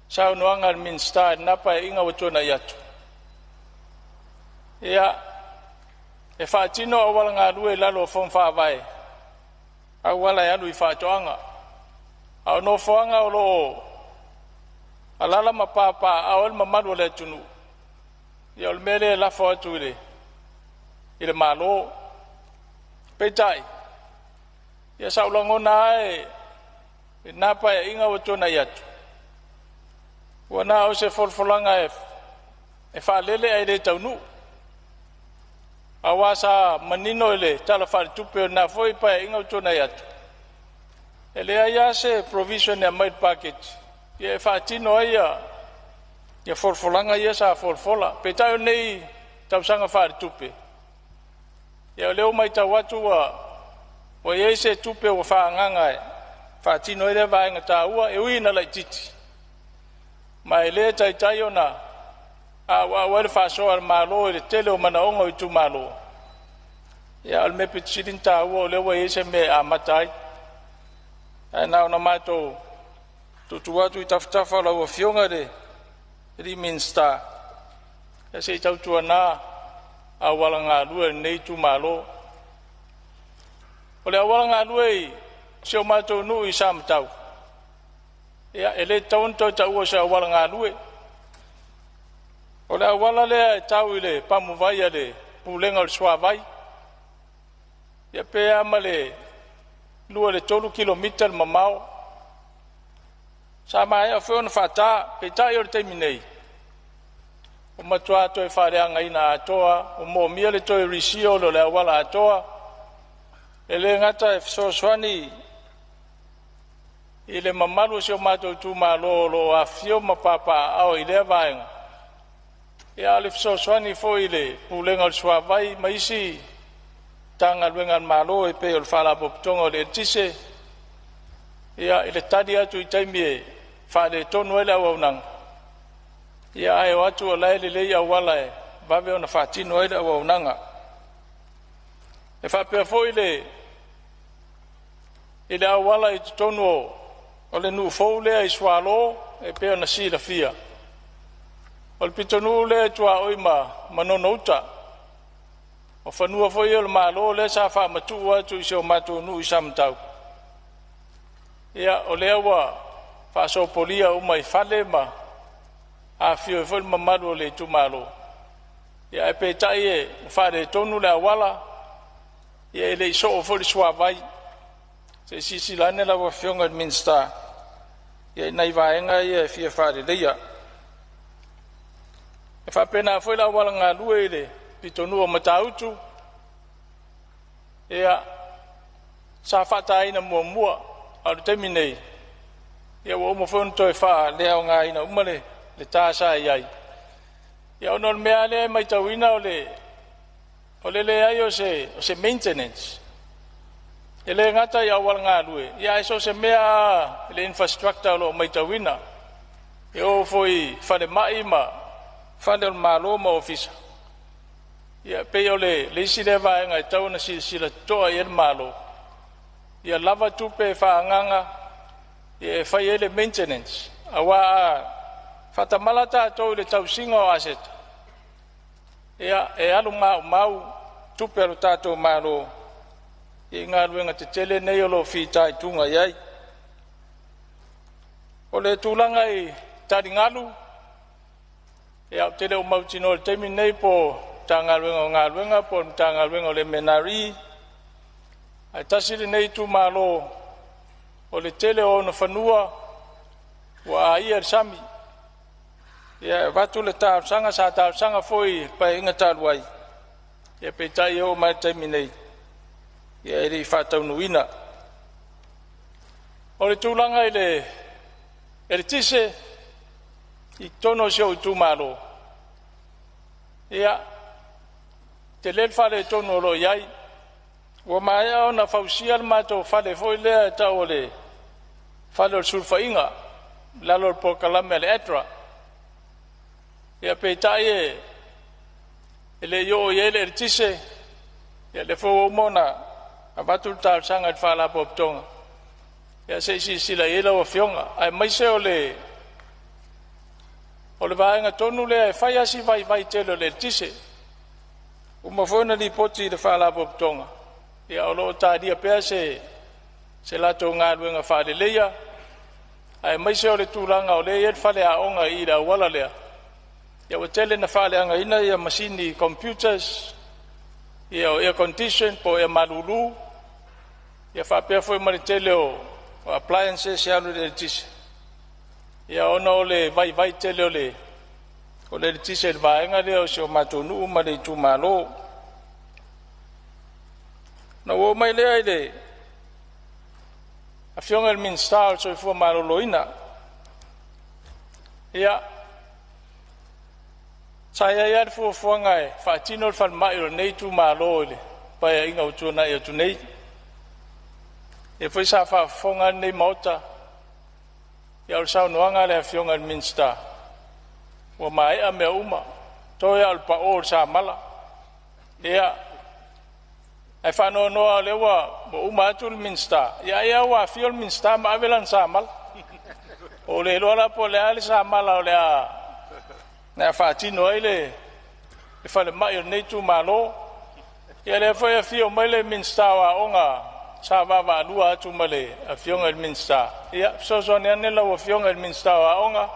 saunoaga a le Minisita i lena Paeaiga ua tuanai atu, ia, e faatino auala galue i lalo o fono faavae, auala e alu i faatoaga. A o nofoaga o lo o alala ma papaaao ai le mamalu o le atunuu, ia o le mea lea e lafo atu i le Malo. Peitai, ia sa ou lagona lava i lena Paeaiga ua tuanai atu, ua na o se folafolaga e faalele ae le taunuu, aua sa manino i le Tala Faaletupe o lena foi Paeaiga ua tuanai atu, e leai lava se provision e aumai i le paketi e faatino ai ia folafolaga ia sa folafola. Peitai o lenei tausaga faaletupe, ia o lea ua matau atu ua i ai se tupe ua faaagaaga e faatino ai lea vaega taua, e ui ina laitiiti, ma e le taitai ona auau ai le faasoa a le Malo i le tele o manaoga o itumalo. Ia, a o le mea pito sili ona taua o lea ua i ai se mea e amata ai. Ae na ona matou tuutuu atu i tafatafa o lau Afioga i le Minisita, se i tautuana auala galue o lenei itumalo. O le auala galue i si o matou nuu i Samatau, ia e le tatau ona toe taua o se auala galue. O le auala lea e tau i le pamuvai a le Pulega o le Suavai, ia pe a ma le 2 i le 3 kilomita le mamao. Sa maea foi ona faata, peitai o le taimi nei, ua matua toe faaleagaina atoa, ua moomia le toe reseal o le auala atoa. E le gata e fesoasoani i le mamalu o si o matou itumalo o lo o afifio ma papaaao i lea vaega, a o le fesoasoani foi i le Pulega o le Suavai ma isi Matagaluega a le Malo e pei o le Faalapotopotoga o le Eletise, ia, i le tali atu i taimi e faaletonu ai le auaunaga, ia ae o atu o la e lelei auala e vave ona faatino ai le auaunaga. E faapea foi i le auala i totonu o le nuu fou lea i Sualo, e pei ona silafia, o le pitonuu lea e tuaoi ma Manono-uta. O fanua foi ia o le Malo lea sa faamatuu atu i si o matou nuu i Samatau, ia o lea ua faasopolia uma i fale ma afifio ai foi le mamalu o le itumalo, ia ae peitai ua faaletonu le auala, ia e le i soo foi le suavai. Se i silasila ane lau Afioga i le Minisita i nai vaega ia e fia faaleleia. E faapena foi le auala galue i le pitonuu o Matautu. Ia, sa faataina muamua, a o le taimi nei, ia ua uma foi ona toe faaleaogaina uma le ta sa i ai. Ia ona o le mea lava lea e matauina o le leai o se maintenance. E le gata i auala galue, ae so o se mea lava i le infrastructure o lo o matauina. E oo foi i falemai ma fale o le Malo ma ofisa, ia e pei o le isi lea vaega e tatau ona silasila totoa i ai le Malo, ia lava tupe e faaagaaga e fai ai le maintenance, aua a faatamala tatou i le tausiga o aseta, ia e alu maumau tupe a lo tatou Malo i galuega tetele nei o lo o fitaituga i ai. O le tulaga i taligalu, ia ou te le o mautinoa i le taimi lenei po o le Matagaluega o Galuega po o le Matagaluega o le MNRE, ae tasi lenei itumalo o le tele o ona fanua ua aia i le sami. Ia e avatu le talosaga, sa talosaga foi i le Paeaiga talu ai, ia peitai e oo mai lava i le taimi nei e le i faataunuuina. O le tulaga i le eletise i totonu o si ou itumalo, ia, e tele le faaletonu o lo o i ai. Ua maea ona fausia le matou fale foi lea e tau o le fale o le sulufaiga i lalo o le polokalame a le ADRA. Ia peitai e le i oo i ai le eletise, ia lea foi ua uma ona avatu le talosaga i le Faalapotopotoga, ia se i silasila i ai lau Afioga, aemaise o le vaega tonu lea e fai lava si vaivai tele o le eletise. Ua uma foi ona lipoti i le Faalapotopotoga, ia o lo o talia pea se latou galuega faaleleia, aemaise o le tulaga o lea e i ai le faleaoga i le auala lea, ia ua tele ina faaleagaina masini computers, ia o air condition po o ea malulu, ia faapea foi ma le tele o appliances e alu i le eletise, ia ona o le vaivai tele o le eletise i le vaega lea o si o matou nuu ma le itumalo. Ona ou oo mai lea i le Afioga i le Minisita o le Soifua Maloloina. Ia, sa i ai lava le fuafuaga e faatino le falemai o lenei itumalo i le Paeaiga ua tuanai atu nei. O lea foi sa faafofoga lava lenei Maota, a o le saunoaga a le Afioga i le Minisita, ua maea mea uma, toe lava o le pao o le samala. Ia, ae faanoanoa lava o lea ua uma atu le Minisita, ia ai lava ua afio le Minisita ma ave lana samala. Ua ou le iloa la po o le a le samala o le a faatino ai le falemai o lenei itumalo. Ia o lea foi e afio mai le Minisita o Aoga sa vaavaalua atu ma le Afioga i le Minisita. Ia fesoasoani ane lau Afioga i le Minisita o Aoga,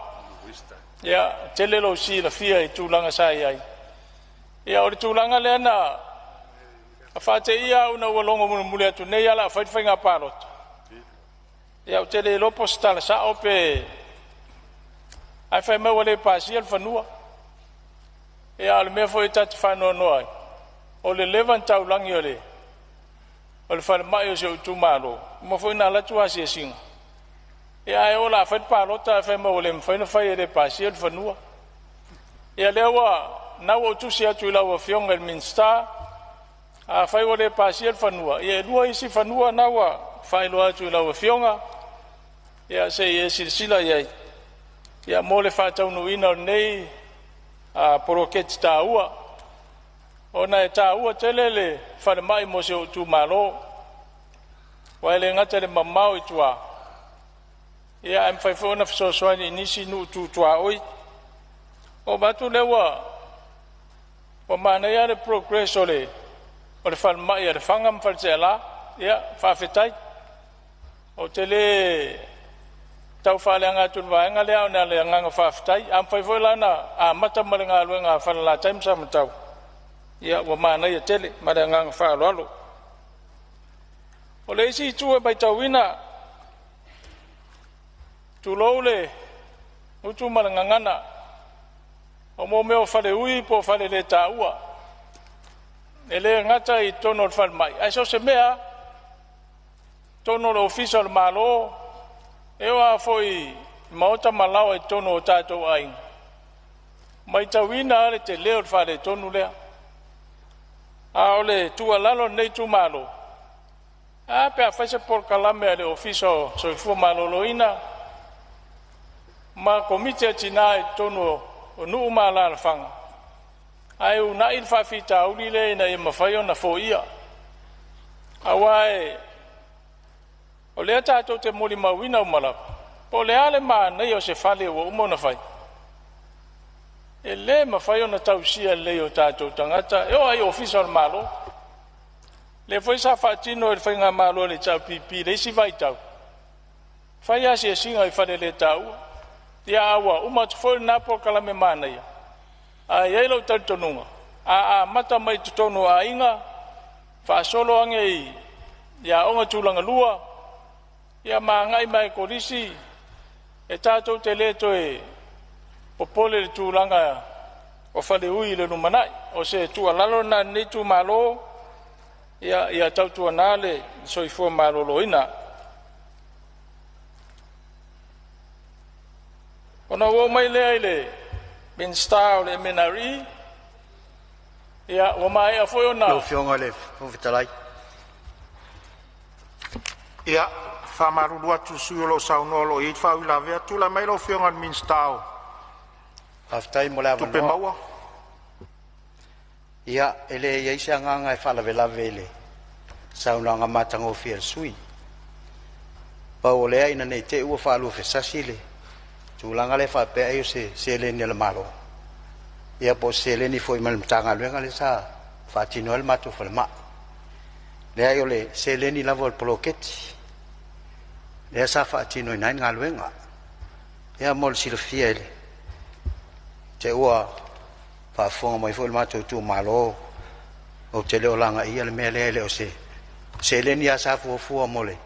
ia e tele lou silafia i tulaga sa i ai. Ia o le tulaga lea na faateia au ina ua logo mulimuli atu nei lava o le a fai le faiga palota. Ia ou te le iloa po o se tala sao pe… ae fai mai ua le pasia le fanua. Ia a o le mea foi ta te faanoanoa ai, o le leva ona taulagi o le falemai o si ou itumalo, ua uma foi ona alu atu asiasiga, ia ae oo o le a fai le palota ae fai mai ua le mafai ona fai e le pasia le fanua. Ia lea ua na ua ou tusi atu i lau Afioga i le Minisita, afai ua le pasia le fanua, ia e lua isi fanua na ua faailoa atu i lau Afioga, ia se i e silasila i ai mo le faataunuuina o lenei poloketi taua, ona e taua tele le falemai mo si ou itumalo, aua e le gata i le mamao i tua, ae mafai foi ona fesoasoani i nisi nuu tu tuaoi. Ua ou vaai atu lea ua manaia lava le progress o le falemai a Lefaga ma Faleaseela, ia faafetai. Ou te le tau faaleaga atu i le vaega lea, ae na o le agaga faafetai. A mafai foi la ona amata ma le galuega a Falelatai ma Samatau, ia ua manaia tele. Ma le agaga faaaloalo. O le isi itu e matauina, tulou le gutu ma le gagana, o mea o faleui po o faleletaua. E le gata i totonu o le falemai, ae so o se mea lava, totonu o le Ofisa o le Malo, e oo lava foi i maota ma laoa i totonu o tatou aiga, matauina lava le tele o le faaletonu lea. A o le tuualalo a lenei itumalo, ae a pe a fai se polokalame a le Ofisa o le Soifua Maloloina ma Komiti a Tina i totonu o nuu ma alaalafaga ae uunai le faafitauli lea ina ia mafai ona foia. Aua o lea tatou te molimauina uma lava, po o le a le manaia o se fale ua uma ona fai, e le mafai ona tausia lelei e o tatou tagata, e oo lava i Ofisa o le Malo. O lea foi sa faatino e le faigamalo a le HRPP i le isi vaitau, fai asiasiga i faleletaua. Ia a ua uma atu foi lena polokalame manaia, ae i ai lou talitonuga, a amata mai totonu o aiga, faasolo ane i aoga tulagalua, ia ma agai mai i kolisi, e tatou te le toe popole i le tulaga o faleui i le lumanai. O se tuualalo lena a lenei itumalo, ia tautuana le soifua maloloina. Ona ou oo mai lea i le Minisita o le MNRE, ia ua maea foi ona Lau Afioga i le Fofoga Fetalai. Ia, e faamalulu atu i le sui usufono o lo o saunoa o lo o i ai le faauilavea. Tulai mai lau Afioga i le Minisita o Faafetai mo le Tupe avanoa. Maua. Ia, e leai se agaga e faalavelave i le saunoaga matagofie a le sui usufono. Pau o lea ina ne i te i ua faaluafesasi le tulaga lea e faapea ai o se seleni a le Malo, ia po o se seleni foi mai le Matagaluega lea sa faatino ai le matou falemai. Leai, o le seleni lava o le poloketi lea sa faatinoina ai le galuega. Ia mo le silafia i te i ua faafofoga mai foi le matou itumalo, ou te le o lagaia le mea lea, e le o se seleni lava sa fuafua mo le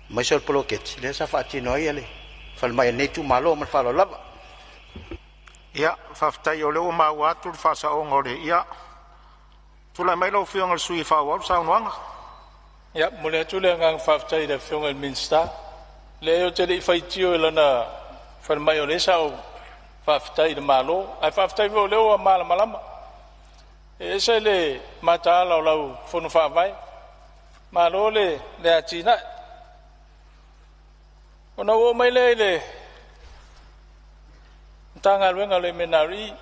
aemaise o le poloketi lea sa faatino ai le falemai a lenei itumalo. Ma le faaaloalo lava. Ia, faafetai o lea ua maua atu le faasaoga o le... Ia, tulai mai lau Afioga i le sui usufono e faaauau le saunoaga. Ia, e momoli atu le agaga faafetai i le Afioga i le Minisita. Leai, ou te le i faitio i lana falemai, o lea sa ou faafetai i le Malo, ae faafetai foi o lea ua malamalama. E ese le mataala o lau Fono Faavae, malo le atinae. Ona ou oo mai lea i le Matagaluega o le MNRE,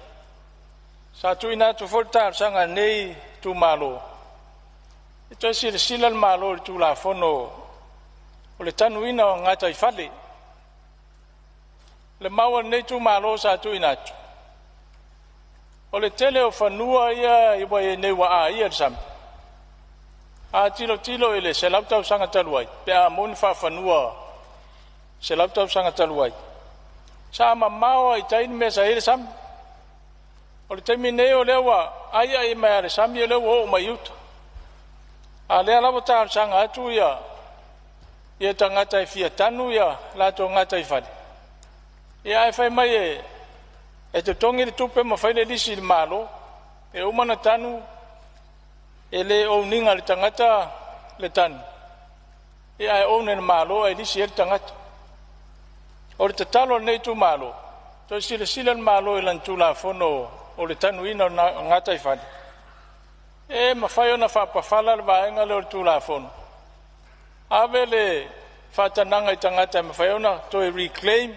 sa tuuina atu foi le talosaga a lenei itumalo e toe silasila le Malo i le Tulafono o le tanuina o gataifale. O le mau a lenei itumalo sa tuuina atu, o le tele o fanua ia ua i ai nei ua aia i le sami, a tilotilo i le 100 tausaga talu ai, pe a maua ni faafanua 100 tausaga talu ai, sa mamao lava i tai le mea sa i ai le sami. O le taimi nei o lea ua ai ai mai lava e le sami o lea ua oo mai i uta. A o lea la ua talosaga atu ia tagata e fia tanu ia latou gataifale, ia ae fai mai e totogi le tupe ma fai le lisi i le Malo. E uma ona tanu e le own ina e le tagata le tanu, ae own e le Malo ae lisi ai le tagata. O le tatalo a lenei itumalo, toe silasila le Malo i lana Tulafono o le tanuina o le gataifale, e mafai ona faapafala le vaega lea o le Tulafono, ave le faatanaga i tagata e mafai ona toe reclaim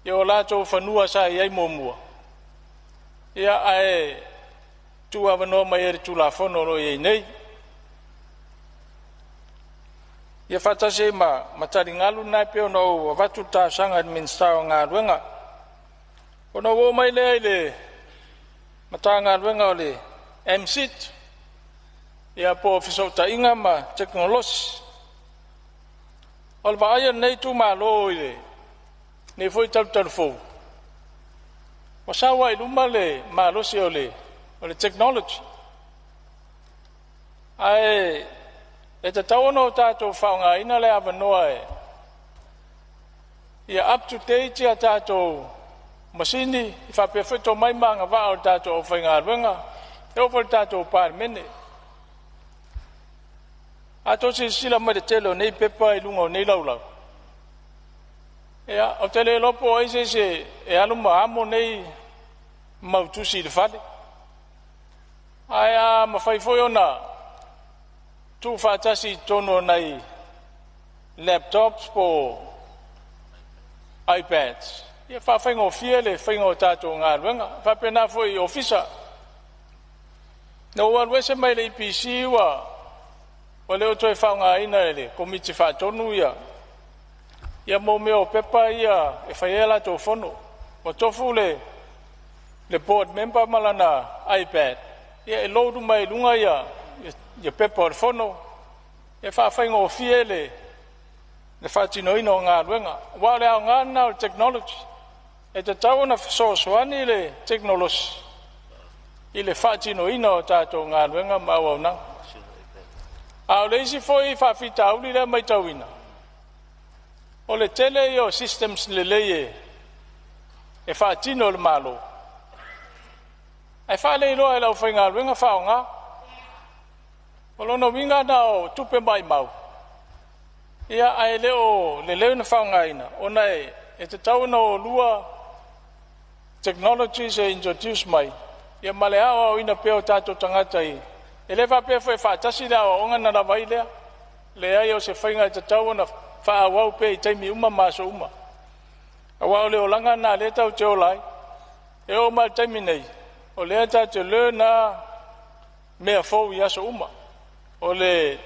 o latou fanua sa i ai muamua, ia ae tuuavanoa mai ai i le Tulafono o lo o i ai nei. Ia faatasi ai ma taligalu na e pei ona ou avatu le talosaga i le Minisita o Galuega. Ona ou oo mai lea i le Matagaluega o le MCIT, ia po o Fesootaiga ma Tekonolosi. O le vaai a lenei itumalo i lenei foi talutalufou, ua sau lava i luma le malosi o le technology, ae e tatau ona o tatou faaaogaina le avanoa ia up to date a tatou masini, faapea foi tomai ma agavaa o le tatou aufaigaluega. E oo foi i le tatou Palemene, a outou silasila mai i le tele o nei pepa i luga o nei laulau, ia, ou te le iloa po o ai se isi e alu ma amo nei mau tusi i le fale. Ae a mafai foi ona tuufaatasi i totonu o nai laptops po o iPads, ia faafaigofie le faiga o tatou galuega. E faapena foi i ofisa. Na ou alu ese mai le EPC ua le o toe faaaogaina e le Komiti Faatonu ia mea o pepa ia e fai ai a latou fono. Ua tofu le board member ma lana iPad, ia e load uma ai i luga ia pepa o le fono e faafaigofie le faatinoina o galuega. Aua o le aoga lena o le technology, e tatau ona fesoasoani le tekonolosi i le faatinoina o tatou galuega ma auaunaga. A o le isi foi faafitauli lea e matauina, o le tele ia o systems lelei e faatino e le Malo, ae faaleiloa e le aufaigaluega faaaoga. O lona uiga na o tupe maumau, ia ae le o lelei ona faaaogaina ona e tatau ona o lua technologies e introduce mai, ia ma le aoaoina pea o tatou tagata i. E le faapea foi e faatasi le aoaoga ona lava ai lea. Leai, o se faiga e tatau ona faaauau pea i taimi uma ma aso uma, aua o le olaga lena o lea tatou te ola ai. E oo mai lava i le taimi nei, o lea tatou te learn lava mea fou i aso uma. O le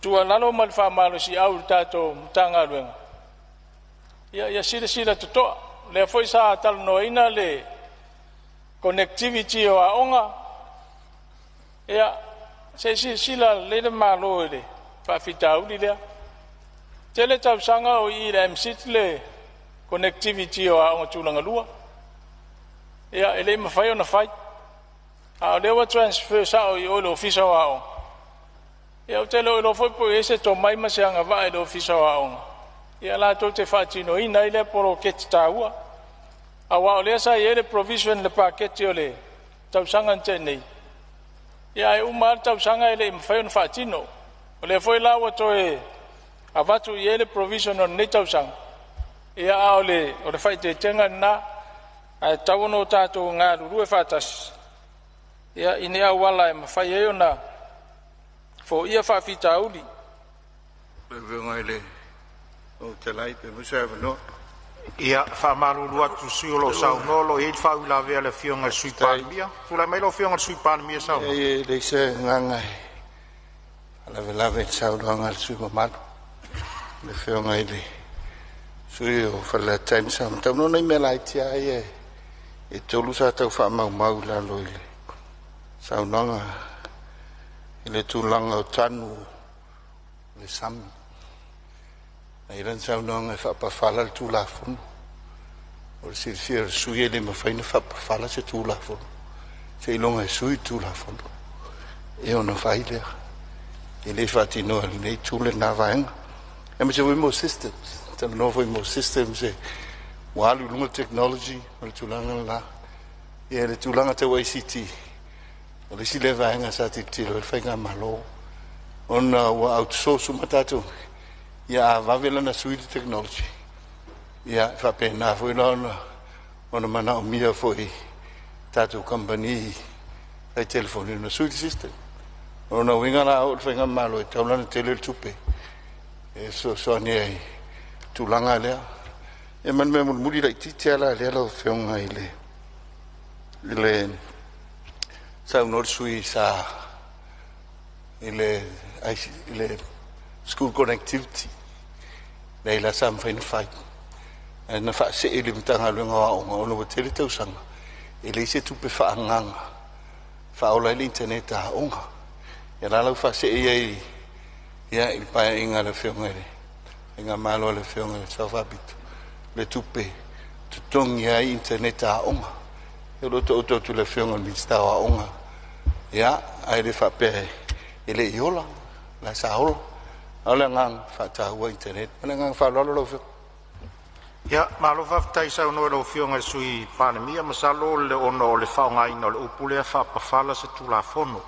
tuualalo ma le faamalosiau i le tatou Matagaluega, ia silasila totoa. O lea foi sa talanoaina le connectivity o aoga, ia se i silasila lelei le Malo i le faafitauli lea. E tele tausaga o i i le MCIT le connectivity o aoga tulagalua. Ia e le i mafai ona fai, a o lea ua transfer sao i o i le Ofisa o Aoga. Ia ou te le o iloa foi po o i ai se tomai ma se agavaa i le Ofisa o Aoga ia latou te faatinoina ai lea poloketi taua. Aua o lea sa i ai le provision i le paketi o le tausaga na tea nei, ia ae uma lava le tausaga e le i mafai ona faatino. O lea foi la ua toe avatu i ai le provision o lenei tausaga, ia a o le faaeteetega lena, ae tatau ona tatou galulue faatasi ia i ni auala e mafai ai ona foia faafitauli. Lau Afioga i le Fofoga Fetalai pe maua se avanoa. Ia, faamalulu atu i le sui usufono o lo o saunoa, o lo o i ai le faauilavea a le Afioga i le Sui Palemia. Tulai mai lau Afioga i le Sui Palemia e saunoa. Leai, e leai se agaga e faalavelave i le saunoaga a le sui usufono mamalu, le Afioga i le sui usufono o Falelatai ma Samatau. Na o nai mea laiti lava ia e tolu sa tau faamaumau i lalo i le saunoaga i le tulaga o tanu o le sami. Na i ai lana saunoaga e faapafala le Tulafono. O le silafia e le sui usufono e le mafai ona faapafala se Tulafono seiloga e sui le Tulafono ia ona fai lea. E le faatinoa e lenei Itu lena vaega. Aemaise foi mo systems, talanoa foi mo systems ua alu i luga le technology ma le tulaga lena. Ia le tulaga tau ICT, o le isi lea vaega sa tilotilo i ai le faigamalo ona ua outsource uma tatou mea, ia a vave la ona sui le technology, ia e faapena foi la ona manaomia foi e tatou kamupani fai telefoni ona sui le system. O lona uiga la a oo i le faigamalo e tatau la ona tele le tupe e fesoasoani ai i le tulaga lea. Ia ma le mea mulimuli laitiiti lava la lea lau Afioga i le saunoa le sui usufono sa i le school connectivity, leai la sa mafai ona fai, ae na faasee i le Matagaluega o Aoga ona ua tele tausaga e leai se tupe faaagaaga e faaola ai le internet a aoga. Ia la ua faasee i ai i le Paeaiga a le Afioga i le Faigamalo a le Afioga i le Sao Faapito le tupe e totogi ai internet a aoga. Ia o lea ua taoto atu i le Afioga i le Minisita o Aoga, ia ae le faapea e le i ola, o la e sa ola. A o le agaga, faataua internet. Ma le agaga faaaloalo lau Afioga. Ia, malo faafetai saunoa i lau Afioga i le Sui Palemia. Masalo ona o le faaaogaina o le upu lea faapafala se Tulafono.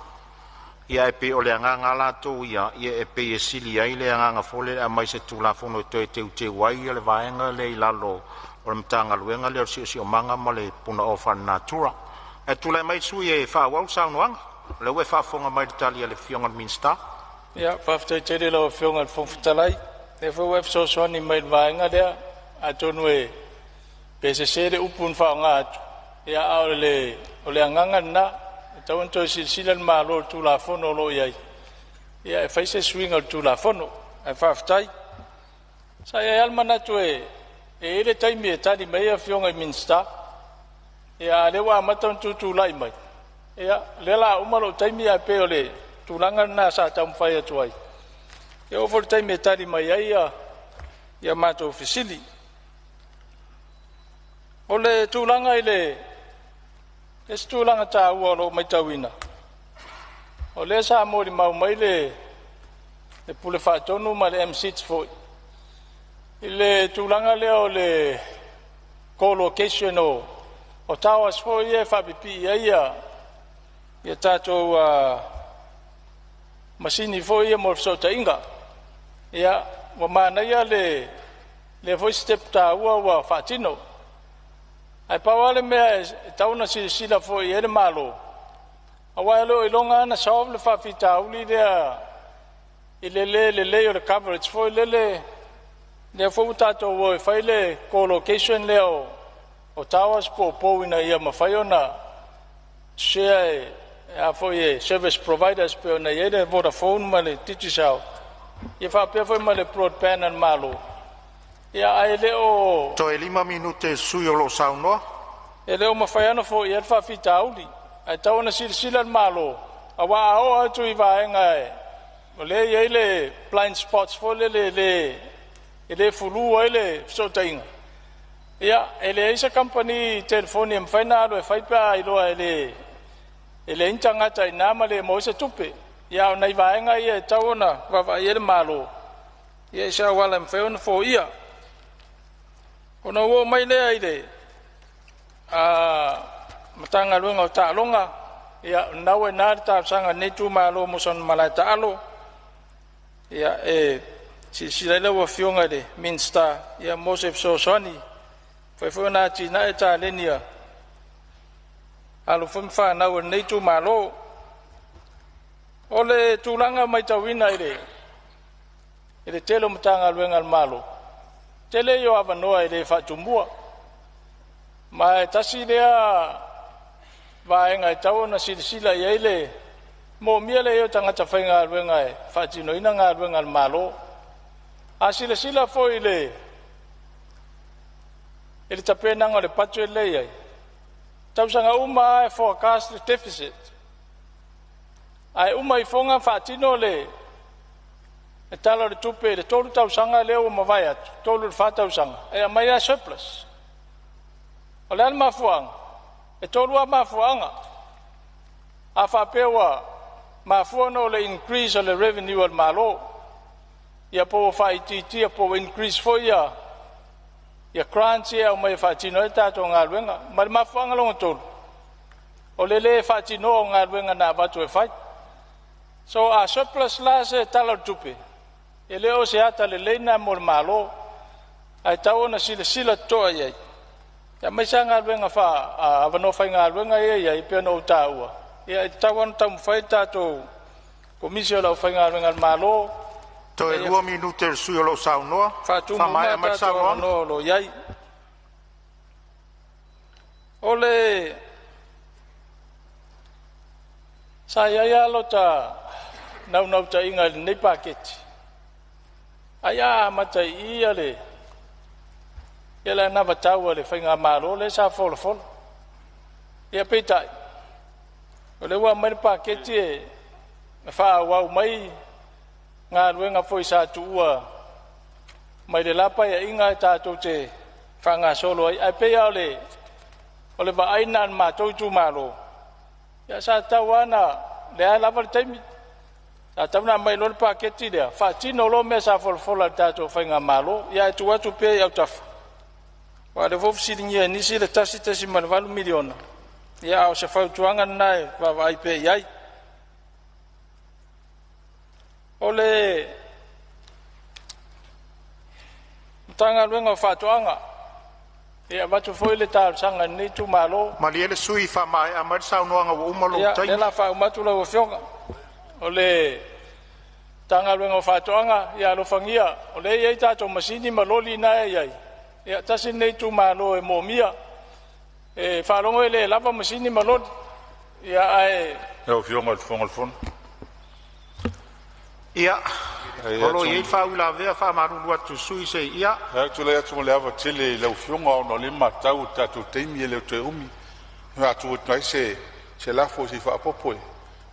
Ia ae pei o le agaga lava latou ia, e pei e sili ai le agaga foi lea e aumai se Tulafono e toe teuteu ai le vaega lea i lalo o le Matagaluega lea o le Siosiomaga ma le Punaoa Faalenatura. Ae tulai mai le sui usufono e faaauau le saunoaga, o lea ua e faafofoga mai i le tali a le Afioga i le Minisita. Ia, faafetai tele i lau Afioga i le Fofoga Fetalai, o lea foi ua e fesoasoani mai i le vaega lea. Atonu pe sese le upu na faaaoga atu, ia a o le agaga lena, e tatau ona toe silasila le Malo i le Tulafono o lo o i ai e fai se suiga o le Tulafono. Ae faafetai. Sa i ai lava le manatu e i ai le taimi e tali mai ai Afioga i Minisita, a o lea ua amata ona tutulai mai, ia o lea o le a uma lou taimi, ae pei o le tulaga lena sa taumafai atu ai, e oo foi i le taimi e tali mai ai a matou fesili. O le tulaga i le isi tulaga taua o lo o matauina, o lea sa molimau mai le Pule Faatonu ma le MCIT foi i le tulaga lea o le co-location o towers foi ia e faapipii ai ia tatou masini foi ia mo fesootaiga. Ia, ua manaia lea foi sitepu taua ua faatino. Ae pau lava le mea e tatau ona silasila foi i ai le Malo, aua e le o iloga lava ona solve le faafitauli lea i le le lelei o le coverage foi lele, lea foi ua tatou o e fai le co-location lea o towers po o pou ina ia mafai ona share e a foi e service providers pei ona i ai le Vodafone ma le Digicel, ia faapea foi ma le broadband a le Malo. Ia ae le o Toe 5 minute i le sui usufono o lo o saunoa. e le o mafai lava ona foia ai le faafitauli, ae tatau ona silasila le Malo, aua a oo atu i vaega o lea e i ai le blind spots foi lele e le fulu ai le fesootaiga, ia e leai se kamupani telefoni e mafai ona alu e fai pe a iloa e leai ni tagata i ina ma le maua ai se tupe. Ia a o nai vaega ia e tatau ona vaavaai i ai le Malo i se auala e mafai ona foia. Ona ou oo mai lea i le Matagaluega o Taaloga, ia o lena ua i ina le talosaga a lenei itumalo mo sana malae taalo, e silasila i ai lau Afioga i le Minisita mo se fesoasoani, e mafai foi ona atinae taleni a alo foi ma fanau a lenei itumalo. O le tulaga matauina i le tele o Matagaluega a le Malo, tele ia o avanoa e le faatumua, ma e tasi lea vaega e tatau ona silasila i ai le moomia le i ai o tagata faigaluega e faatinoina galuega a le Malo. A silasila foi i le tapenaga o le budget lea e i ai, tausaga uma lava e forecast le deficit, ae uma ifoga faatino le tala o le tupe i le 3 tausaga lea ua mavae atu, 3 i le 4 tausaga, e aumai lava surplus. O le a le mafuaaga? E tolu lava mafuaaga. A faapea ua mafua ona o le increase o le revenue a le Malo, ia po ua faaitiitia po ua increase foi ia grants ia e aumai e faatino ai tatou galuega. Ma le mafuaaga lona tolu, o le lē faatinoa o galuega na avatu e fai. So a surplus la se tala o le tupe, e le o se ata lelei lena mo le Malo, ae tatau ona silasila totoa i ai, aemaise lava galuega avanoa faigaluega ia e i ai e pei ona ou taua. Ia e tatau lava ona taumafai le tatou Komisi o le Aufaigaluega a le Malo Toe ina ia 2 minute o le sui usufono o lo o saunoa. faatumu Faamaea uma mai le tatou saunoaga. avanoa o lo o i ai. O le sa i ai lava lota naunautaiga i lenei paketi, ai a amata i i le anavatau a le faigamalo lea sa folafola. Ia peitai, o lea ua aumai le paketi e faaauau mai galuega foi sa tuua mai le la Paeaiga e tatou te faagasolo ai. Ae pei lava o le vaai lena a le matou itumalo, ia sa tatau lava ona, o lea e lava le taimi, sa tatau ona aumai loa le paketi lea, faatino loa mea sa folafola e le tatou faigamalo. Ia ae tuu atu pea i autafa Aua o lea foi ua fesiligia e nisi le $1.8 miliona, ia a o se fautuaga lena e vaavaai pea i ai. O le Matagaluega o Faatoaga, e avatu foi le talosaga a lenei itumalo. Malie le sui usufono faamaea mai le saunoaga ua uma lou Ia, o lea taimi. o le a faauma atu lau Afioga. O le Matagaluega o Faatoaga, ia alofagia, o lea e i ai tatou masini ma loli na e i ai, ia tasi lenei itumalo e moomia. E faalogo e le lava masini ma loli, ia ae Lau Afioga i le Fofoga o le Fono, Ia, e o lo o i ai faauilavea. E faamalulu atu i le sui usufono, se i… Ia, ou te tulai atu ma le ava tele i lau Afioga, ona o lea e matau i le tatou taimi e le o toe umi, e faatu atu ai se lafo, Se i faaopoopo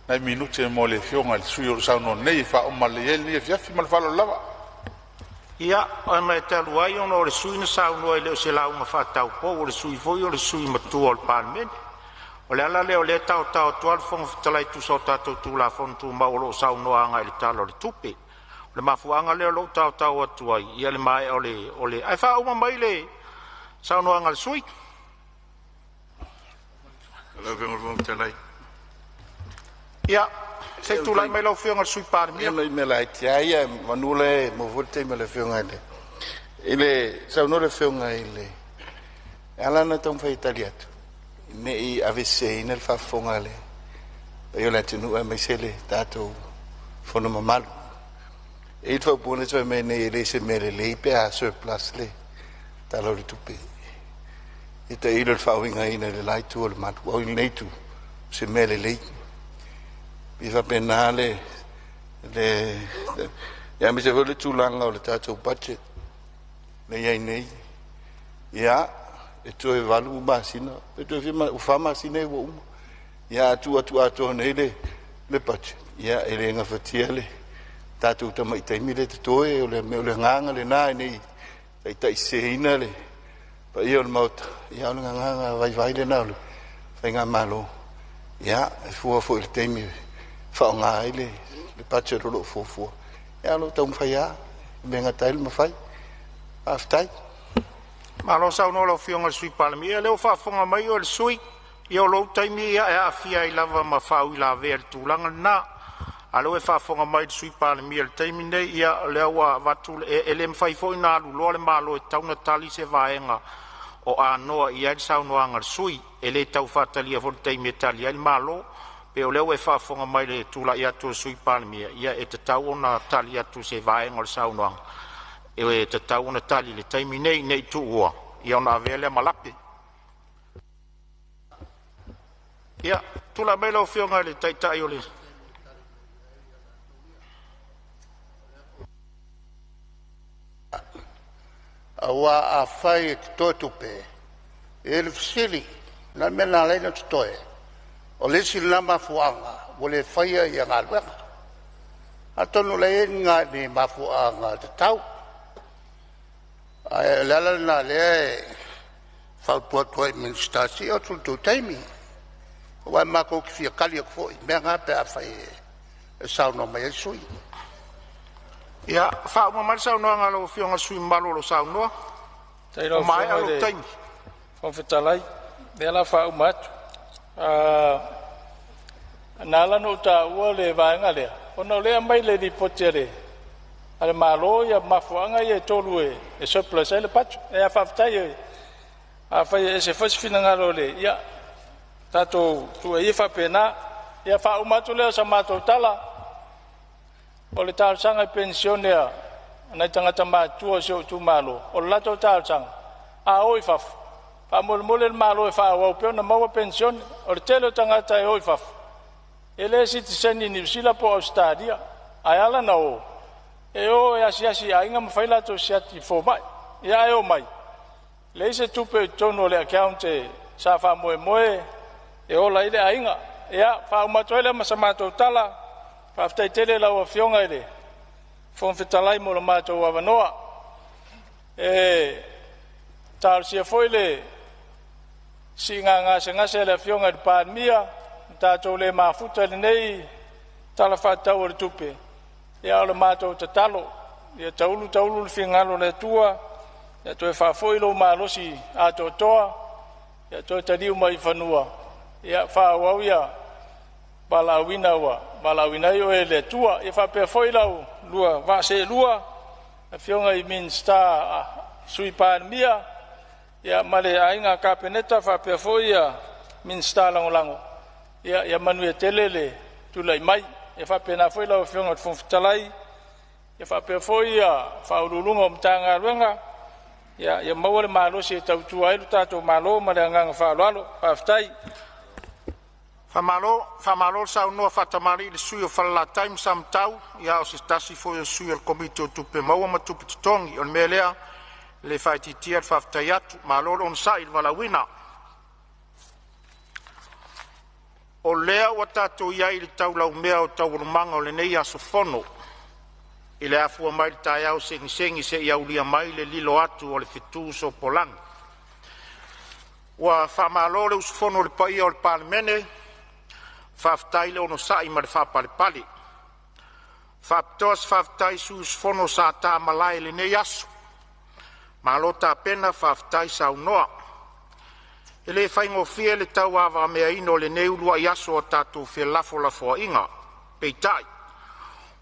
nai minute mo le Afioga i le sui usufono o lo o saunoa nei e faauma lelei ai lenei afiafi. Ma le faaaloalo lava. Ia, ona e talu ai ona o le sui usufono na saunoa e le o se lauga faataupou, o le sui usufono foi o le sui usufono matua o le Palemene. O le ala lea o lea e taotao atu lava le Fofoga Fetalai e tusa o tatou Tulafono Tumau o lo o saunoa agai le Tala o le Tupe. O le mafuaaga lea o lou taotao atu ai ia le maea o le… Ae faauma mai le saunoaga a le sui usufono. Ia, se i tulai mai lau Afioga i le Sui Ia, Palemia. nai mea laiti lava ia meamanu o lea e maua foi le taimi o le Afioga i le… I le saunoa le Afioga i le… E ala ona taumafai e tali atu, ne i aveseseina le faafofoga a le paia o le atunuu aemaise le tatou fono mamalu. E i ai le faaupuga lea e te fai mai nei, e le o se mea lelei pe a surplus le Tala o le Tupe. Ia tailo i le faauigaina e le la itu o le malu, o lenei itu, o se mea lelei. E pei e faapena le… aemaise foi le tulaga o le tatou budget lea e i ai nei. Ia, e toe 8 masina pe toe fia masina, ua 4 masina ia ua uma. Ia a tuu atu atoa nei le budget, ia e le gafatia le tatou tamai taimi lea e totoe. O le agaga lena ina ne i taitaiseseina le paia o le Maota, ia a o le agaga vaivai lena o le faigamalo, ia e fua foi i le taimi e faaaoga ai le budget o lo o fuafua. Ia ae o lo o taumafai lava i le mea e gata ai le mafai. Faafetai. Malo saunoa i lau Afioga i le Sui Palemia. Ia o lea ua faafofoga mai le sui usufono, ia o lou taimi ia e aafia ai lava ma faauilavea i le tulaga lena. A o lea ua e faafofoga mai i le Sui Palemia i le taimi lenei, ia o lea ua avatu le… E le mafai foi ona aluloa le Malo e tatau ona tali se vaega o anoa i ai le saunoaga a le sui usufono. E le tau faatalia foi le taimi e tali ai le Malo. E pei o lea ua e faafofoga mai i le tulai atu o le Sui Palemia, ia e tatau ona tali atu i se vaega o le saunoaga e tatau ona tali i le taimi nei, ne i tuua ona avea lea ma lape. Ia, tulai mai lau Afioga i le Taitai o le Aua afai e totoe tupe, e i ai le fesili, o le a le mea na ala ai ona totoe? O le isi lena mafuaaga ua le faia galuega. Atonu o la e i ai ni mafuaaga tatau. Ae o le ala lena o lea e fautua atu ai i le Minisita, se i oo atu i le tou taimi, aua matou te fia tali atu foi i mea na pe afai e saunoa mai ai sui usufono. Ia, faauma mai le saunoaga a lau Afioga i le sui usufono mamalu o lo o saunoa. Faafetai i lau Ua maea Afioga i lou le taimi. Fofoga Fetalai, o lea o le a faauma atu. Na ala ona ou taua le vaega lea, ona o lea e aumai i le Lipoti a le Malo mafuaaga ia e tolu e surplus ai le budget. Ae faafetai, afai e ese foi se finagalo o le… Ia tatou tuu ia faapena. Ia faauma atu lea o sa matou tala, o le talosaga i penisione a nai tagata matutua o si ou itumalo, o le latou talosaga, a o i fafo, faamolemole le Malo e faaauau pea ona maua penisione. O le tele o tagata e o i fafo, e le sitiseni i Niu Sila po o Ausetalia, ae ala ona o, e o e asiasi i aiga ma fai latou siaki i fomai. Ia ae omai, leai se tupe o i totonu o le account sa faamoemoe e ola ai le aiga. Ia faauma atu ai lea ma sa matou tala, faafetai tele i lau Afioga i le Fofoga Fetalai mo le matou avanoa. E talosia foi le siiga gasegase a le Afioga i le Palemia, ua tatou le mafuta i lenei Tala Faatatau o le Tupe, a o le matou tatalo, ia taulu taulu le finagalo o le Atua Toe faafoi lou malosi atoatoa, toe taliu mai i fanua e faaauau le valaauina ua valaauina ai oe e le Atua. Ia faapea foi la oulua vaa seelua, afioga i Minisita, Sui Palemia ma le Aiga Kapeneta faapea foi Minisita Lagolago. Ia manuia tele le tulai mai. E faapena foi lau Afioga i le Fofoga Fetalai faapea foi Ofisa Sili o Pulega o Matagaluega, ia maua le malosi e tautua ai lo tatou Malo ma le agaga faaaloalo. Faafetai. Faamalo, faamalo le saunoa faatamalii i le sui usufono mo Falelatai ma Samatau, o se tasi foi o sui o le Komiti o Tupe Maua ma Tupe Totogi. O le mea lea, e le faaitiitia le faafetai atu, malo le onosai i le valaauina. O lea ua tatou i ai i le taulaumea o Taualumaga o lenei aso fono i le afua mai i le taeao segisegi seia aulia mai le lilo atu o le fetu sopolagi. Ua faamalo le usufono i le paia o le Palemene, faafetai le onosai ma le faapalepale. E faapitoa se faafetai i sui usufono sa ta malae i lenei aso, malo tapena faafetai saunoa. E le faigofie le tauavameaina o lenei uluai aso o tatou felafolafoaiga, peitai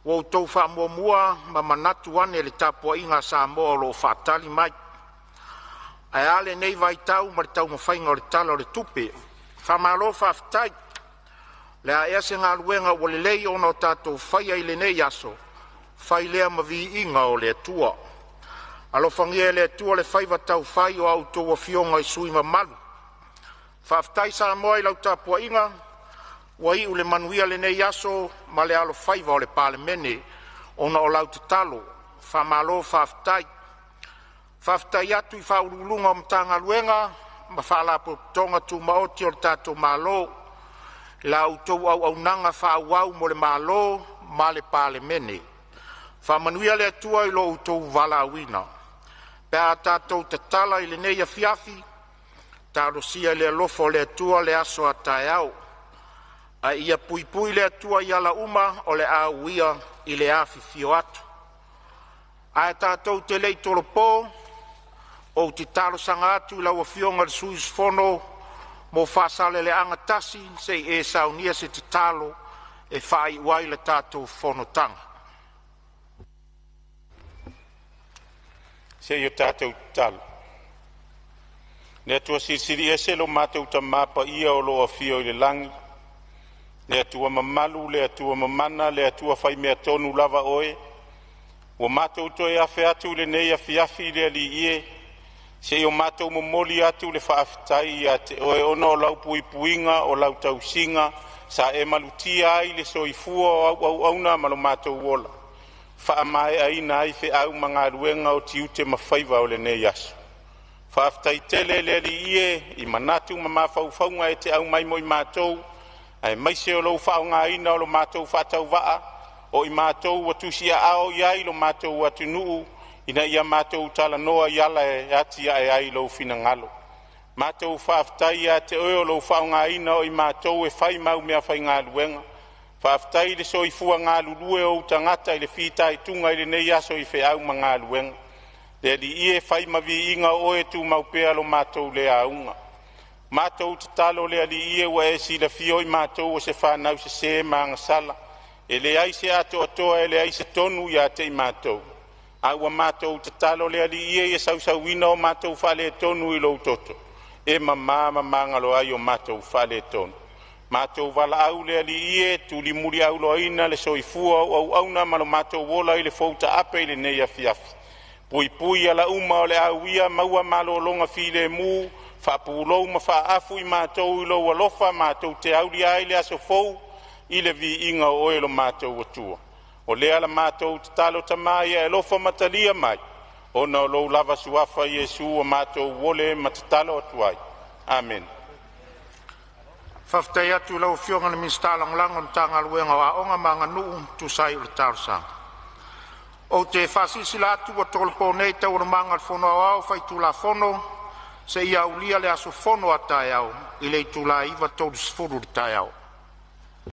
ua outou faamuamua ma manatu ane i le tapuaiga a Samoa o lo o faatali mai. Ae a lenei vaitau ma le taumafaiga o le Tala o le Tupe. Faamalo faafetai. O le a ea se galuega ua lelei ona tatou faia i lenei aso, fai lea ma viiga o le Atua. Alofagia e le Atua le faiva taufai o a outou afioga i sui usufono mamalu. Faafetai Samoa i lau tapuaiga, ua iu le manuia lenei aso ma le alofaiva o le Palemene ona o lau tatalo. Faamalo faafetai. Faafetai atu i Ofisa Sili o Pulega o Matagaluega ma Faalapotopotoga Tumaoti a le tatou Malo i la outou auaunaga faaauau mo le malo ma le Palemene. Faamanuia le Atua i lo outou valaauina. Pe a tatou tatala i lenei afiafi, talosia i le alofa o le Atua le aso a taeao, a ia puipui le Atua i ala uma o le a uia i le afifio atu. Ae tatou te le i tolopo, ou te talosaga atu i lau Afioga i le sui usufono mo Faasaleleaga 1 se i e saunia se tatalo e faaiu ai le tatou fonotaga. Se i o tatou tatalo. Le Atua Silisili Ese lo matou Tama paia o lo o afio i le lagi, le Atua mamalu, le Atua mamana, le Atua faimea tonu lava Oe, ua matou toe afe atu i lenei afiafi le Alii e, se i o matou momoli atu le faafetai ia te Oe ona o lau puipuiga, o lau tausiga sa e malutia ai le soifua o au auauna ma lo matou ola, faamaeaina ai feau ma galuega o tiute ma faiva o lenei aso. Faafetai tele le Alii e i manatu ma mafaufauga e te aumai mo i matou, aemaise o lou faaaogaina o lo matou faatauvaa o i matou ua tusiaao i ai lo matou atunuu ina ia matou talanoa i ala e atiae ai lou finagalo. Matou faafetai ia te Oe o lou faaaogaina o i matou e fai ma au meafaigaluega. Faafetai i le soifua galulue o ou tagata i le fitaituga i lenei aso i feau ma galuega. Le Alii e, fai ma viiga o Oe tumau pea lo matou le auga. Matou tatalo le Alii e, ua e silafia o i matou o se fanau sese ma agasala, e leai se atoatoa, e leai se tonu ia te i matou, a ua matou tatalo le Alii e, ia sausuina o matou faaletonu i lou toto e mama ma magalo ai o matou faaletonu. Matou valaau le Alii e, tulimuliauloaina le soifua o au auauna ma lo matou ola i le fou taape i lenei afiafi, puipui ala uma o le a uia, maua malologa filemu, faapulou ma faaafu i matou i lou alofa matou te aulia ai le aso fou i le viiga o Oe lo matou Atua. O lea la matou tatalo Tama ia e alofa ma talia mai, ona o lou lava Suafa Iesu ua matou ole ma tatalo atu ai. Amene. Faafetai atu i lau Afioga i le Minisita Lagolago o le Matagaluega o Aoga ma Aganuu e tusa ai o le talosaga. Ou te faasilasila atu ua tolopo nei Taualumaga a le Fono Aoao Faitulafono seia aulia le aso fono a taeao i le itula e 9:30 i le taeao.